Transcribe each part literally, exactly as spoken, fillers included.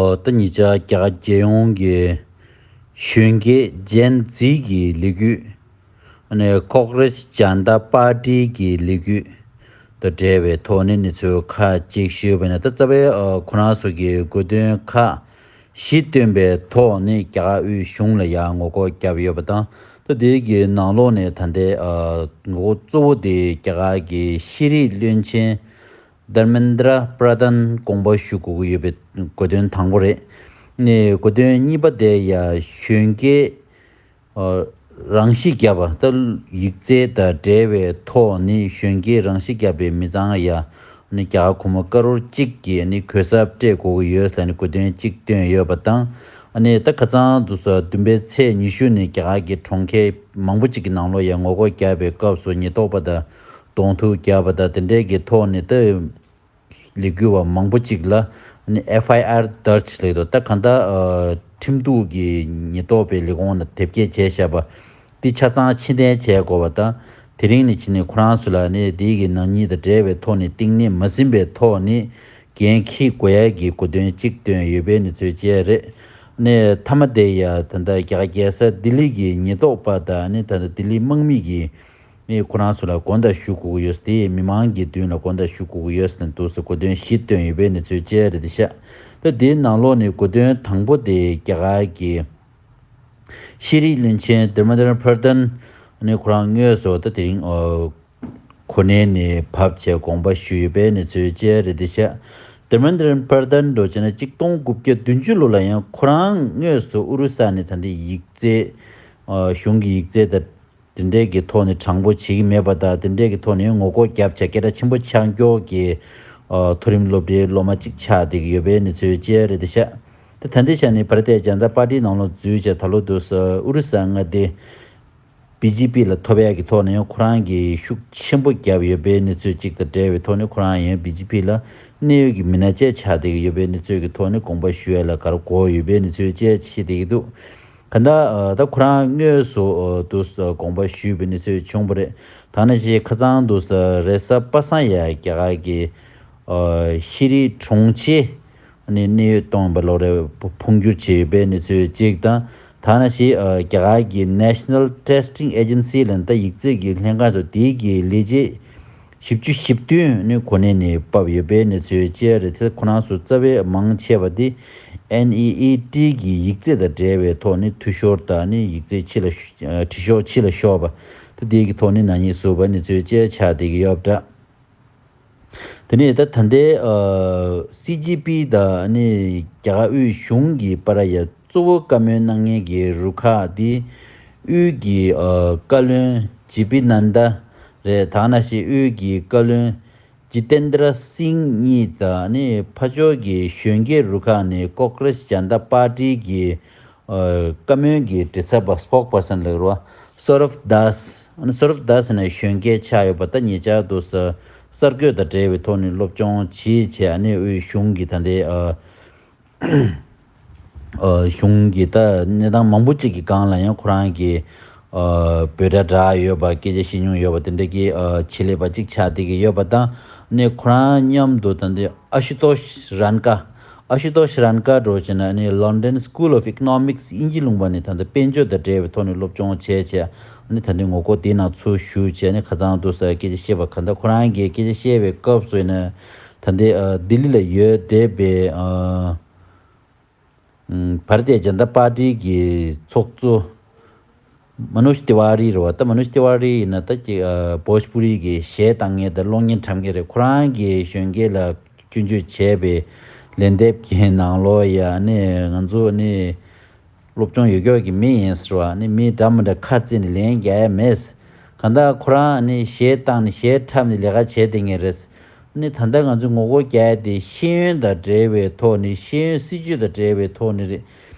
ཨོ། ད་ཉེ་ཆར་རྒྱ་གར་རྒྱལ་ཡོངས་ཀྱི་གཞོན་སྐྱེས་ཇེན་ཛི་གི་ལས་འགུལ། ཨ་ནི་ཀོག་རེས་ཇན་ཏ་པར་ཏི་གི་ལས་འགུལ་དང་འབྲེལ་བའི་ཐོག་ནས་གནས་ཚུལ་ཁག་ཅིག་ཞུས་པ་ཡིན་ན། ད་རྩ་བའི་ཨ་ཁོ་རང་ཚོ་གི་དགོས་འདུན་ཁག་བཞི་བཏོན་པའི་ཐོག་ནས་རྒྱ་གར་དབུས་གཞུང་ལ་ཡང་ངོ་རྒོལ་བརྒྱབ་ཡོད་པ་དང་། ད་དེའི་གི་ནང་ལོགས་ནས་ད་ལྟའི་ཨ་ངོ་རྒོལ་གཙོ་བོ་དེ་རྒྱ་གར་གྱི་ཤེས་རིག་བློན་ཆེན་དྷར་མེན་དྲ་པྲ་དྷན་དགོངས་པ་ཞུ་དགོས་ཀྱི་ཡོད་པའི་དགོས་འདུན་དང་པོ་རེད། ནས་དགོས་འདུན་གཉིས་པ་དེ་ཡང་གཞོན་སྐྱེས་ཨ་རང་ཤི་བརྒྱབ་པ། ད་ཡིག་ཚད་དང་འབྲེལ་བའི་ཐོག་ནས་གཞོན་སྐྱེས་རང་ཤི་བརྒྱབ་པའི་མི་ཚང་ཡ་ནི་རྒྱ་གར་སྒོར་མོ་ཀ་རོར་གཅིག་གི་ནི་གུས་ཞབས་སྤྲད་དགོས་ཀྱི་ཡོད་ཟེར་ནས་དགོས་འདུན་གཅིག་བཏོན་ཡོད་པ་དང་། ཨ་ནི་ད་ཁ་སང་དུས་སོ་བདུན་པའི་ཚེས་ཉི་ཤུ་ནས་རྒྱ་གར་གྱི་གྲོང་ཁྱེར་མང་པོ་ཅིག་གི་ནང་ལོགས་ཡ་ངོ་རྒོལ་བརྒྱབ་པའི་སྐབས་སུ་ཉེན་རྟོག་པ་དང་གདོང་ཐུག་བརྒྱབ་པ་དང་དེ་འདྲས་ཀྱི་ཐོག་ནས་ད་ལས་འགུལ་བ་མང་པོ་ཅིག་ལ་ནི་ཨེཕ་ཨའི་ཨར་དར་ཆ་ལེགས་འདུག་ད་གང་ལྟར་ཨ་ཁྲིམས་གཏུག་གི་ཉེན་རྟོག་པའི་ལས་ཁུངས་ལ་དེབ་སྐྱེལ་བྱས་བཞག་པ་འདི་ཆ་ཚང་ཕྱིར་འཐེན་བྱས་དགོས་པ་དང་། དེ་རིང་ནས་ཕྱིན་ནས་ཁོ་རང་ཚོ་ལ་ནི་དེའི་གི་ནག་ཉེས་དང་འབྲེལ་བའི་ཐོག་ནས་གཏིང་ནས་མ་ཟིན་པའི་ཐོག་ནས་འགན་འཁྱེར་དགོས་ཡ་གི་དགོས་འདུན་གཅིག་བཏོན་ཡོད་པའི་གནས་ཚུལ་བཅས་རེད། ནས་མཐའ་མ་དེ་ཡ་ད་ལྟ་རྒྱ་གར་རྒྱལ་ས་ལྡི་ལི་གི་ཉེན་རྟོག་པ་དང་ནི་ད་ལྟ་ལྡི་ལི་དམག་མི་གིས་ནི་ཁོ་རང་ཚོ་ལ་དགོངས་དག་ཞུ་དགོས་ཀྱི་ཡོད། དེ་མི་མང་གི་མདུན་ལ་དགོངས་དག་ཞུ་དགོས་ཀྱི་ཡོད་ཟེར་ནས་འདུག་ཟེར་དགོས་འདུན་བཞི་བཏོན་ཡོད་པའི་གནས་ཚུལ་བཅས་རེད་དེ་ཤག་ད་དེའི་ནང་ལོགས་ནས་དགོས་འདུན་དང་པོ་དེ་རྒྱ་གར་གྱི་ཤེས་རིག་བློན་ཆེན་དྷར་མེན་དྲ་པྲ་དྷན་ནི་ཁོ་རང་དངོས་སུ་ད་དེ་རིང་ཨ་གོ་གནས་ནས་བབས་བྱས་དགོངས་པ་ཞུས་ཡོད་པའི་གནས་ཚུལ་བཅས་རེད་དེ་ཤག་དྷར་མེན་དྲ་པྲ་དྷན་འགྲོ་བྱས་ན་གཅིག་སྟོང་དགུ་བརྒྱ་བདུན་ཅུ་ལོ་ལ་ཡང་ཁོ་རང་དངོས་སུ་ཨོ་རི་ས་ནས་ད་ལྟའི་ཡིག་ཚད་ཨ་གཞུང་གི་ཡིག་ཚད་དང་དེ་འདྲས་ཀྱི་ཐོག་ནས་དྲང་པོ་བྱེད་ཀྱི་མེད་པ་དང་། དེ་འདྲས་ཀྱི་ཐོག་ནས་ངོ་རྒོལ་བརྒྱབ་བྱས་སྐད་གྲགས་ཆེན་པོ་ཆགས་མགྱོགས་ཀྱི་ཨ་མཐོ་རིམ་སློབ་གྲྭའི་སློབ་མ་གཅིག་ཆགས་བསྡད་ཀྱི་ཡོད་པའི་གནས་ཚུལ་བཅས་རེད་དེ་ཤག་ད་ད་ལྟའི་ཆ་ནས་བྷ་ར་ཏི་ཡ་ཇན་ཏ་པར་ཏིའི་ནང་ལོགས་འཛུལ་བྱས་ད་ལོ་དུས་ཨུ་རུ་ས་མངའ་སྡེ་བི་ཇེ་པི་ལ་ཐོབ་ཡག་གི་ཐོག་ནས་ཡང་ཁོ་རང་གིས་ཤུགས་ཆེན་པོ་བརྒྱབ་ཡོད་པའི་གནས་ཚུལ་གཅིག་དང་འབྲེལ་བའི་ཐོག་ནས་ཁོ་རང་ཡང་བི་ཇེ་པི་ལ་གནད་ཡོད་ཀྱི་མི་སྣ་བཅས་ཆགས་བསྡད་ཀྱི་ཡོད་པའི་གནས་ཚུལ་གྱི་ཐོག་ནས་དགོངས་པ་ཞུ་ཡ་ལ་ག་རེ་གོ་ཡོད་པའི་གནས་ཚུལ་བཅས་ཤེས་བསྡད་ཀྱི་འདུག་གང་ལྟར་ཨ་ད་ཁོ་རང་དངོས་སུ་ཨ་དུ་ས་དགོངས་པ་ཞུས་པའི་གནས་ཚུལ་བྱུང་བ་རེད། ད་ནང་བཞིན་ཁ་སང་དུ་ས་རེས་གཟའ་པ་སངས་ཡར་རྒྱ་གར་གྱི་ཨ་ཤེས་རིག་དྲུང་ཆེ་ནས་གནད་ཡོད་གཏོང་བ་ལོག་རེ་འཕོ་འགྱུར་བྱས་ཡོད་པའི་གནས་ཚུལ་གཅིག་དང་། ད་ནང་བཞིན་ཨ་རྒྱ་གར་གྱི་National Testing Agency ལ་ད་ཡིག་ཚད་ཀྱི་ལྷན་ཁང་དུ་དེའི་གི་ལས་བྱེད་བཞི་བཅུ་ཞེ་བདུན་ནི་གོ་གནས་ནས་ཕབ་ཡོད་པའི་གནས་ཚུལ་བཅས་རེད། དེ་ཁོ་རང་ཚོ་རྩ་བའི་མང་ཆེ་བ་དེ་ཨེན་ཨི་ཨི་ཊི་གི་ཡིག་ཚད་དང་འབྲེལ་བའི་ཐོག་ནས་འཐུས་ཤོར་དང་ནི་ཡིག་ཚད་ཕྱི་ལ་ཤོ་ཨ་འཐུས་ཤོར་ཕྱི་ལ་ཤོར་བ་ད་དེ་གི་ཐོག་ནས་ནག་ཉེས་བཟོས་པ་གནས་ཚུལ་བཅས་ཆགས་བསྡད་ཀྱི་ཡོད་པ་འདྲ། དེ་ནས་ད་ད་ལྟའི་ཨ་སི་ཇི་པི་དང་ནི་རྒྱ་གར་དབུས་གཞུང་གི་བར་ཡ་གཙོ་བོ་བཀའ་མོལ་གནང་མཁན་གྱི་རུ་ཁག་འདི་དབུས་ཀྱི་ཨ་བཀའ་བློན་ཇི་པི་ནན་ད་རེད། ད་ནང་བཞིན་དབུས་ཀྱི་བཀའ་བློན་ཇི་ཏེན་དྲ་སིང་གཉིས་དང་ནི་ཕར་ཕྱོགས་ཀྱི་གཞོན་སྐྱེས་རུ་ཁག་ནི་ཀོག་རེས་ཇན་ཏ་པར་ཏི་གི་ཨ་བཀའ་མོལ་གྱི་མགྲིན་ཚབ་པ་སི་པོག་པར་སན་ལབ་རེད་བ། སོ་རབ་དཱས། ཨ་ནི་སོ་རབ་དཱས་ཟེར་ནས་གཞོན་སྐྱེས་ཆགས་ཡོད་པ་ད་ཉེ་ཆར་དུ་ས་གསར་འགོད་དང་འབྲེལ་བའི་ཐོག་ནས་སློབ་སྦྱོང་བྱེད་བྱས། ཨ་ནི་དབུས་གཞུང་གི་ད་ལྟའི་ཨ་ཨ་གཞུང་གི་ད་གནས་སྟངས་མང་པོ་ཅིག་གི་སྒང་ལ་ཡང་ཁོ་རང་གི་ཨ་འབོད་སྒྲ་བསྒྲགས་ཡོད་པ། སྐད་ཆ་བཤད་མྱོང་ཡོད་པ་དེ་འདྲ་གི་ཨ་ཆེད་ལས་པ་ཅིག་ཆགས་བསྡད་ཀྱི་ཡོད་པ་དང་། ཨ་ནི་ཁོ་རང་མཉམ་དུ་ད་ལྟའི་ཨ་ཤུ་ཏོ་ཤི་རན་ཀ། ཨ་ཤུ་ཏོ་ཤི་རན་ཀ་འགྲོ་བྱས་ན་ནི་London School of Economics དབྱིན་ཇི་ལུང་པ་ནས་ད་ལྟ་དཔལ་འབྱོར་དང་འབྲེལ་བའི་ཐོག་ནས་སློབ་སྦྱོང་བྱས་བྱས་ནི་ད་ལྟའི་ངོ་རྒོལ་དེའི་ནང་ཚུར་ཞུགས་བྱས་ནས་ཁ་སང་དུ་ས་སྐད་ཆ་བཤད་པ་གང་ལྟར་ཁོ་རང་གིས་སྐད་ཆ་བཤད་པའི་སྐབས་སུ་ཡིན་ན་ད་ལྟའི་ཨ་ལྡི་ལི་ལ་ཡོད་བསྡད་པའི་ཨ་ཨམ་བྷ་ར་ཏི་ཡ་ཇན་ཏ་པར་ཏི་གི་ཚོགས་གཙོ་མ་ནུཤ་ཏི་ཝཱ་རི་རེད་བ། ད་མ་ནུཤ་ཏི་ཝཱ་རི་ཡིན་ན་ད་ཅིག་ཨ་བོཇ་པུ་རི་གི་གཞས་བཏང་མཁན་དང་གློག་བརྙན་འཁྲབ་མཁན་རེད། ཁོ་རང་གིས་གཞོན་སྐྱེས་ལ་སྐྱོན་བརྗོད་བྱས་པའི་ལན་འདེབས་ཀྱི་ནང་ལོགས་ཡ་ནི་ང་ཚོ་ནི་སློབ་སྦྱོང་ཡོད་སྐྱོར་གྱི་མི་ཡིན་ཟེར་བ། ནི་མི་འདྲ་མི་འདྲ་ཁ་རྩེ་ནས་ལན་རྒྱག་ཡ་མེད། གང་ལྟར་ཁོ་རང་ནི་གཞས་བཏང་ནས་གཞས་འཁྲབ་ནས་ལས་ཀ་བྱས་བསྡད་མཁན་རེད། ནི་ད་ལྟ་ང་ཚོས་ངོ་རྒོལ་རྒྱག་ཡ་དེ་ཤེས་ཡོན་དང་འབྲེལ་བའི་ཐོག་ནས། ཤེས་ཡོན་སྲིད་བྱུས་དང་འབྲེལ་བའི་ཐོག་ནས་རེད།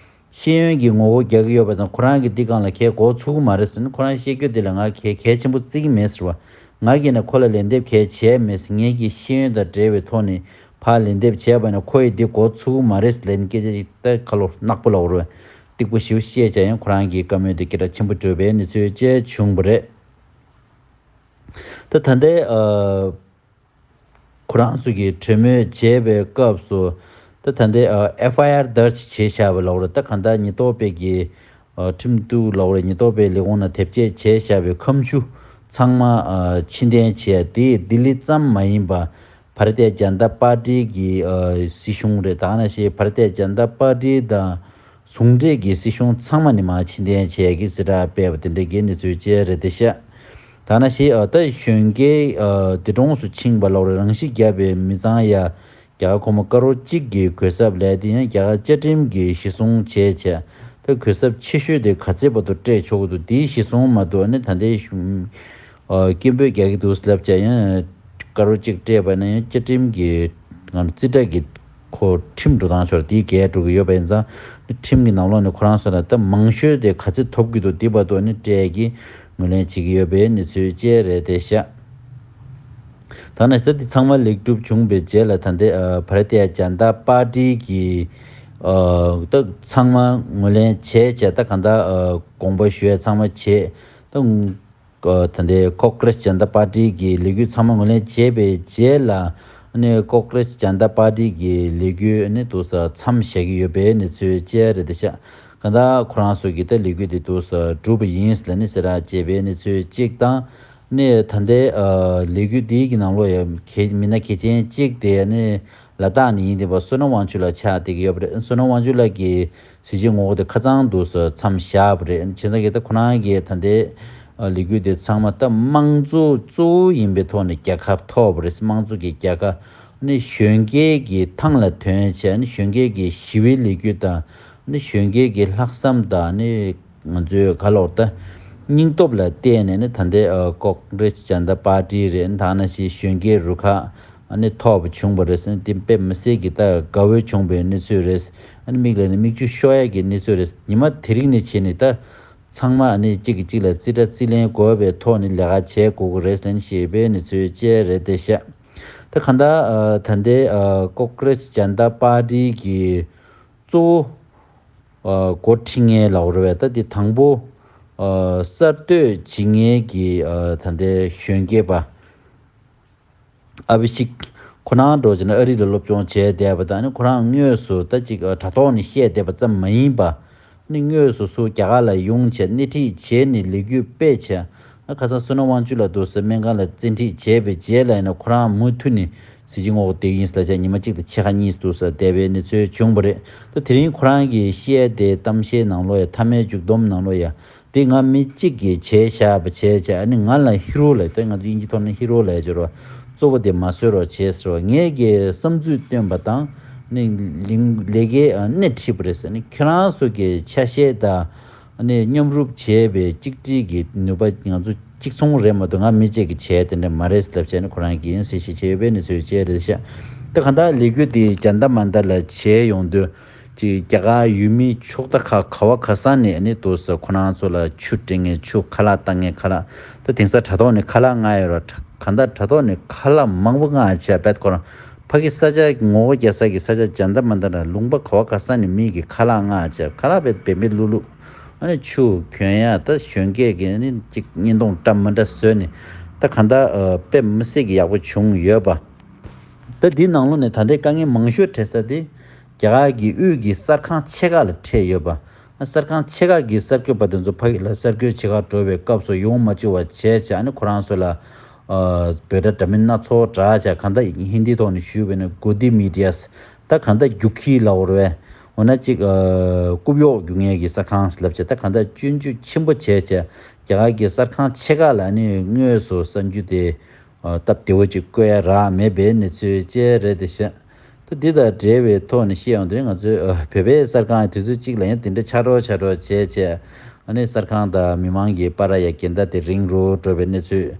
ཤེས་ཡོན་གྱི་ངོ་རྒོལ་རྒྱག་གི་ཡོད་པ་དང་། ཁོ་རང་གིས་འདི་སྒང་ལ་གལ་མགོ་ཚུགས་ཀྱི་མ་རེད་ཟེར་ནས་ཁོ་རང་བཤད་རྒྱུ་དེ་ལ་ང་གལ་གལ་ཆེན་པོ་བརྩི་གི་མེད་ཟེར་བ། ང་གིས་ནི་ཁོ་ལ་ལན་འདེབས་གལ་བྱས་མེད་ཟེར། ངེད་ཀྱིས་ཤེས་ཡོན་དང་འབྲེལ་བའི་ཐོག་ནས་ཕར་ལན་འདེབས་བྱས་པ་ན་ཁོ་ཡིས་འདི་མགོ་ཚུགས་ཀྱི་མ་རེད་ཟེར་ལན་སྐད་ཆ་ཞིག་ད་ཁ་ལོ་ནག་པོ་ལབ་རེད། སྟེགས་པོ་ཞིག་བཤད་བྱས་ཡང་ཁོ་རང་གི་བཀའ་མོལ་དེ་སྐད་གྲགས་ཆེན་པོ་བགྲོད་པའི་གནས་ཚུལ་བཅས་བྱུང་བ་རེད། ད་ད་ལྟའི་ཨ། ཁོ་རང་ཚོ་གིས་གྲོས་མོལ་བྱས་པའི་སྐབས་སུ། ད་ད་ལྟའི་ཨ་ཨེཕ་ཨའི་ཨར་དར་ཇི་བྱས་བཞག་པ་ལབ་རེད། ད་གང་ལྟར་ཉེན་རྟོག་པས་ཀྱི་ཨ་ཁྲིམས་གཏུག་ལབ་རེད། ཉེན་རྟོག་པའི་ལས་ཁུངས་ནང་དེབ་སྐྱེལ་བྱས་བཞག་པའི་ཁ་མཆུ་ཚང་མ་ཨ་ཕྱིར་འཐེན་བྱས། དེ་ལྡི་ལི་ཙམ་མ་ཡིན་པ་བྷ་ར་ཏི་ཡ་ཇན་ཏ་པར་ཏི་གི་ཨ་སྲིད་གཞུང་རེད། ད་ག་ནང་བཞིན་བྷ་ར་ཏི་ཡ་ཇན་ཏ་པར་ཏི་དང་ཟུང་འབྲེལ་གྱི་སྲིད་གཞུང་ཚང་མ་ནས་མར་ཕྱིར་འཐེན་བྱས་ཀྱི་གསལ་བསྒྲགས་སྤེལ་བ་དེ་འདྲའི་གི་གནས་ཚུལ་བཅས་རེད་དེ་ཤག་ད་ག་ནང་བཞིན་ཨ་ད་གཞོན་སྐྱེས་ཨ་འདས་གྲོངས་སུ་ཕྱིན་པ་ལབ་རེད། རང་ཤི་བརྒྱབ་པའི་མི་ཚང་ཡ་རྒྱ་གར་སྒོར་མོ་ཀ་རོར་གཅིག་གི་གུས་ཞབས་ལས་དེ་ཡང་རྒྱ་གར་བཅའ་ཁྲིམས་ཀྱིས་གཞི་བཟུང་བྱས་བྱས། ད་གུས་ཞབས་ཆེ་ཤོས་དེ་ག་ཚད་བར་དུ་སྤྲད་ཆོག་གི་འདུག་དེའི་གཞི་བཟུང་མ་གཏོགས་ནི་ད་ལྟའི་གཞུང་ཨ་སྐད་འབོད་རྒྱག་གི་འདུག་ལབ་བྱས་ཡང་ཀ་རོར་གཅིག་སྤྲད་པ་ན་ཡང་བཅའ་ཁྲིམས་ཀྱི་ང་རྩིས་ཁྲ་གི་ཁོ་ཁྲིམས་འགྲོ་སྟངས་ཤོར་དེའི་འགལ་འགྲོ་གི་ཡོད་པ་ཡིན་ཙང་། ཁྲིམས་ཀྱི་ནང་ལོགས་ནས་ཁོ་རང་ཚོ་ལ་ད་མང་ཤོས་དེ་ག་ཚད་ཐོབ་ཀྱི་འདུག་དེ་བར་དུ་ནི་སྤྲད་ཀྱི་ངོས་ལེན་བྱེད་ཀྱི་ཡོད་པའི་གནས་ཚུལ་བཅས་རེད་དེ་ཤག་ད་ནས་ད་འདི་ཚང་མ་ལེགས་གྲུབ་བྱུང་བའི་རྗེས་ལ་ད་ལྟའི་ཨ་བྷ་ར་ཏི་ཡ་ཇན་ཏ་པར་ཏི་གི་ཨ་ད་ཚང་མ་ངོས་ལེན་བྱས་བྱས། ད་གང་ལྟར་ཨ་དགོངས་པ་ཞུ་ཡ་ཚང་མ་བྱས། ད་ཨ་ད་ལྟའི་ཀོང་གྷི་རེ་སི་ཇན་ཏ་པར་ཏི་གི་ལས་འགུལ་ཚང་མ་ངོས་ལེན་བྱས་པའི་རྗེས་ལ་ནི་ཀོང་གྷི་རེ་སི་ཇན་ཏ་པར་ཏི་གི་ལས་འགུལ་ནི་འདུག་སེ་མཚམས་བཞག་གི་ཡོད་པའི་གནས་ཚུལ་བཅས་རེད་དེ་ཤག་གང་ལྟར་ཁོ་རང་ཚོ་གི་ད་ལས་འགུལ་དེ་འདུག་སེ་གྲུབ་པ་ཡིན་ལབ་ནི་གསལ་བསྒྲགས་བྱས་པའི་གནས་ཚུལ་གཅིག་དང་། ནས་ད་ལྟའི་ཨ་ལས་འགུལ་འདིའི་གི་ནང་ལོགས་ཡ་གལ་མི་སྣ་གལ་ཆེན་གཅིག་དེ་ནི་ལ་དྭགས་ནས་ཡིན་བསྡད་པ་བསོད་ནམས་དབང་ཕྱུག་ལགས་ཆགས་བསྡད་ཀྱི་ཡོད་པ་རེད། བསོད་ནམས་དབང་ཕྱུག་ལགས་ཀྱི་གཟི་བརྗིད་ངོ་རྒོལ་དེ་ཁ་ཚང་འདུག་སེ་མཚམས་བཞག་པ་རེད། བྱས་ཙང་གི་ད་ཁོ་རང་གི་ད་ལྟའི་ཨ་ལས་འགུལ་དེ་ཚང་མ་ད་དམངས་གཙོ་གཙོ་བོ་ཡིན་པའི་ཐོག་ནས་རྒྱལ་ཁ་ཐོབ་པ་རེད། དམངས་གཙོ་གི་རྒྱལ་ཁ་ནི་གཞོན་སྐྱེས་ཀྱི་ཐང་ལ་ཐོན་བྱས་ནི་གཞོན་སྐྱེས་ཀྱི་ཞི་བའི་ལས་འགུལ་དང་ནི་གཞོན་སྐྱེས་ཀྱི་ལྷག་བསམ་དང་ནི། ང་ཚོས་ག་ལོར་ད་སྙིང་སྟོབས་ལ་བརྟེན་ནས་ནི་ད་ལྟའི་ཨ་ཀོང་གྷི་རེ་སི་ཇན་ཏ་པར་ཏི་རེད། ད་ནང་བཞིན་གཞོན་སྐྱེས་རུ་ཁག་ཨ་ནི་ཐོབ་བྱུང་བ་རེད་ཟེར་ནས་དེ་དཔེ་མི་སྲིད་ཀྱི་ད་དགའ་བོ་བྱུང་བའི་གནས་ཚུལ་རེད། ཨ་ནི་མིག་ལ་ནི་མིག་ཆུ་ཤོར་ཡ་གི་གནས་ཚུལ་རེད། ཉི་མ་དེ་རིང་ནས་བྱས་ནས་ད་ཚང་མ་ཨ་ནི་གཅིག་གིས་གཅིག་ལ་རྩིས་ཁྲ་རྩིས་ལེན་དགོས་པའི་ཐོག་ནས་ལས་ཀ་བྱེད་དགོས་ཀྱི་རེད་ཟེར་ནས་བཤད་པའི་གནས་ཚུལ་བཅས་རེད་དེ་ཤག་ད་གང་ལྟར་ཨ་ད་ལྟའི་ཨ་ཀོང་གྷི་རེ་སི་ཇན་ཏ་པར་ཏི་གི་གཙོ་བོ་ཨ་འགོ་ཁྲིད་མཁན་ལབ་དགོས་རེད་པས། ད་དེ་དང་པོ་ཨ་གསར་གཏོད་བྱེད་མཁན་གྱི་ཨ་ད་ལྟའི་གཞོན་སྐྱེས་པ་ཨ་བྷི་ཤིག་ཁོ་རང་འདྲ་བྱས་ན་ཨ་རི་ལ་སློབ་སྦྱོང་བྱས་བསྡད་པ་དང་། ཨ་ནི་ཁོ་རང་དངོས་སུ་ད་ཅིག་ཨ་དྲ་ཐོག་ནས་བཤད་བསྡད་པ་ཙམ་མ་ཡིན་པ། ནི་དངོས་སུ་སུ་རྒྱ་གར་ལ་ཡོང་བྱས་སྣེ་ཁྲིད་བྱས་ནས་ལས་འགུལ་སྤེལ་བྱས། ཨ་ཁ་སང་བསོད་ནམས་དབང་ཕྱུག་ལགས་འདུག་སེ་སྨན་ཁང་ལ་བཙན་ཁྲིད་བྱས་པའི་རྗེས་ལ་ཡིན་ན་ཁོ་རང་མུ་མཐུད་ནས་གཟི་བརྗིད་ངོ་རྒོལ་བསྡད་ཡིན་ཟེར་ལབ་བྱས་ཉི་མ་གཅིག་དང་ཕྱེད་ཀ་གཉིས་འདུག་སེ་བསྡད་པའི་གནས་ཚུལ་བྱུང་བ་རེད། ད་དེ་རིང་ཁོ་རང་གིས་བཤད་དེ་གཏམ་བཤད་ནང་ལོགས་ཡ་མཐའ་མའི་མཇུག་སྡོམ་ནང་ལོགས་ཡ་དེ་ང་མི་གཅིག་གིས་བྱས་བཞག་པ་བྱས་བྱས། ཨ་ནི་ང་ལ་ཧི་རོ་ལབ། ད་ང་ཚོ་དབྱིན་ཇི་ཐོག་ནས་ཧི་རོ་ལབ་ཡ་ཅིག་ཡོད་རེད་པ། གཙོ་བོ་དེ་མ་བཟོ་རོགས་བྱས་ཟེར་བ། ངས་ཀྱི་བསམ་ཚུལ་བཏོན་པ་དང་ནི་ལིང་ལས་ཀའི་ཨ་སྣེ་ཁྲིད་པ་རེད་ཟེར། ནི་ཁྱེད་རང་ཚོ་གི་ཆ་ཤས་དང་ནི་མཉམ་རུབ་བྱས་པའི་གཅིག་སྒྲིལ་གྱི་ནུས་པ་ང་ཚོ་གཅིག་མཚུངས་རེད་མ་གཏོགས་ང་མི་གཅིག་གིས་བྱས་དེ་འདྲ་མ་རེད་ཟེར་ལབ་བྱས་ནི་ཁོ་རང་གིས་ཡིན་ཟེར་བཤད་བྱས་ཡོད་པའི་གནས་ཚུལ་བཅས་རེད་ཤག་ད་གང་ལྟར་ལས་འགུལ་དེ་ཇན་ཏ་མན་ཏར་ལ་བྱས་ཡོང་དུས། ཅིག་རྒྱ་གར་ཡུལ་མི་ཕྱོགས་མཐའ་ཁག་ག་བ་ག་ས་ནས་ནི་འདུག་སེ་ཁོ་རང་ཚོ་ལ་ཆུ་སྤྲད་མཁན་ཆུ། ཁ་ལག་བཏང་མཁན་ཁ་ལག་ད་དེང་སང་དྲ་ཐོག་ནས་ཁ་ལག་མངགས་ཡོད་རེད། གང་ལྟར་དྲ་ཐོག་ནས་ཁ་ལག་མང་པོ་མངགས་བྱས་པས། ཁོ་རང་ཕ་གི་ས་ཆ་ངོ་རྒོལ་རྒྱག་ས་གི་ས་ཆ་ཇན་ཏ་མན་ཏར་ལ་ལུང་པ་ག་བ་ག་ས་ནས་མི་གི་ཁ་ལག་མངགས་བྱས། ཁ་ལག་བེད་བེད་མེད་བླུག་བླུག་ཨ་ནི་ཆུ་གྱོན་ཡ། ད་གཞོན་སྐྱེས་ཀྱི་ནི་ཅིག་བརྙན་ཐུང་འདྲ་མི་འདྲ་བཟོས་ནས་ད་གང་ལྟར་ཨ་དཔེ་མི་སྲིད་ཀྱི་ཡག་པོ་བྱུང་ཡོད་པ། ད་འདི་ནང་ལོགས་ནས་ད་ལྟའི་དཀའ་ངལ་མང་ཤོས་འཕྲད་ས་དེ་རྒྱ་གར་གྱི་དབུས་ཀྱི་གསར་ཁང་ཆེ་ཁག་ལ་འཕྲད་ཡོད་པ། གསར་ཁང་ཆེ་ཁག་གི་གསར་འགོད་པ་དེ་ཚོ་ཕ་གི་ལ་གསར་འགོད་བྱེད་གར་འགྲོ་བའི་སྐབས་སུ་ཡོང་མ་བཅུག་པ་བྱས་བྱས། ཨ་ནི་ཁོ་རང་ཚོ་ལ་ཨ་འབོད་སྒྲ་འདྲ་མིན་སྣ་ཚོགས་བསྒྲགས་བྱས། གང་ལྟར་ཧིན་དིའི་ཐོག་ནས་ཞུས་པ་ཡིན་ན་གོ་དི་མི་ཌི་ཡ་ཟེར། ད་གང་ལྟར་རྒྱུག་ཁྱི་ལབ་དགོས་རེད་པས། འོ་ན་ཅིག་ཨ་རྐུབ་གཡོག་རྒྱུག་མཁན་གྱི་གསར་ཁང་ཟེར་ལབ་བྱས། ད་གང་ལྟར་སྐྱོན་བརྗོད་ཆེན་པོ་བྱས་བྱས། རྒྱ་གར་གྱི་གསར་ཁང་ཆེ་ཁག་ལ་ནི་དངོས་སུ་གསར་འགྱུར་དེ་ཨ་སྟབས་བདེ་བོ་ཅིག་བཀོད་ཡ་རག་མེད་པའི་གནས་ཚུལ་བཅས་རེད་དེ་ཤག་ད་འདི་དང་འབྲེལ་བའི་ཐོག་ནས་བཤད་ཡོང་དུས། ང་ཚོའི་ཨ་བོད་པའི་གསར་ཁང་དུས་ཚོད་གཅིག་ལ་ཡང་དེ་འདྲ་ཆགས་འགྲོ་ཆགས་འགྲོ་བྱས་བྱས། ཨ་ནི་གསར་ཁང་དང་མི་མང་གི་བར་ཡ་འགལ་ཟླ་དེ་རིང་རུ་འགྲོ་བའི་གནས་ཚུལ།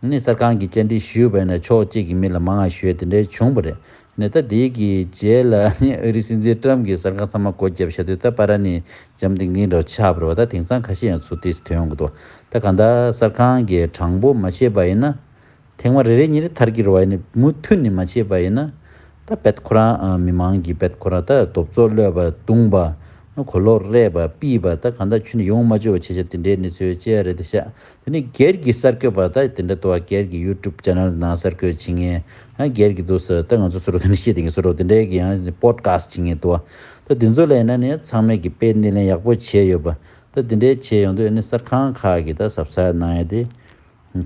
ཨ་ནི་གསར་ཁང་གིས་བཅར་འདྲི་ཞུས་པ་ཡིན་ན་ཕྱོགས་གཅིག་གི་མི་ལ་མང་ང་ཞུས་དེ་འདྲ་བྱུང་བ་རེད། ནས་ད་དེའི་གི་རྗེས་ལ་ཨ་ནི་ཨ་རིའི་སྲིད་འཛིན་ཏྲམ་གྱིས་གསར་ཁང་ཚང་མ་སྒོ་བརྒྱབ་བཞག་དུས། ད་པར་ནི་འཇམ་ཐིང་ཐིང་འདྲ་བོ་ཆགས་པ་རེད་པ། ད་དེང་སང་ཁ་ཤས་ཡང་ཚུར་ཏོག་ཙམ་ཐོན་ཡོང་གི་འདུག་ད་གང་ལྟར་གསར་ཁང་གིས་དྲང་པོ་མ་བྱས་པ་ཡིན་ན། ཐེངས་མ་རེ་རེ་གཉིས་རེ་ཐར་གྱི་རེད་པ། ཡིན་ནའི་མུ་མཐུད་ནས་མ་བྱས་པ་ཡིན་ན། ད་བེད་ཁོ་རང་ཨ་མི་མང་གིས་བེད་ཁོ་རང་ད་རྡོབ་ཚོགས་གློད་པ་བརྡུངས་པ། གོ་ལོག་རས་པ་པིས་པ་ད་གང་ལྟར་ཁྱོན་ནས་ཡོང་མ་བཅུག་པ་བྱས་བྱས་དེ་འདྲའི་གནས་ཚུལ་བཅས་རེད་དེ་ཤག་དེ་ནས་སྒེར་གྱི་གསར་འགོད་པ་ད་དེ་འདྲ་འདུག་བ། སྒེར་གྱི་ཡུ་ཊུབ་ཅེ་ནལ་ནང་གསར་འགོད་བྱེད་མཁན་ཨ་སྒེར་གྱི་འདུག་ཟེར། ད་ང་ཚོ་སུ་རུ་དེ་འདྲ་བཤད་དེ་ངས་སུ་རུ་དེ་འདྲའི་གི་ཡང་པོ་ཌི་ཁ་སི་ཊི་བྱེད་མཁན་འདུག་བ། ད་དེ་ཚོ་ལ་ཡིན་ན་ནི་ཚང་མས་ཀྱི་དཔེ་སྣེ་ལེན་ཡག་པོ་བྱས་ཡོད་པ། ད་དེ་འདྲའི་བྱས་ཡོང་དུས་ཨ་ནི་གསར་ཁང་ཁག་གི་ད་གཟབ་གསལ་གནང་ཡ་དེ་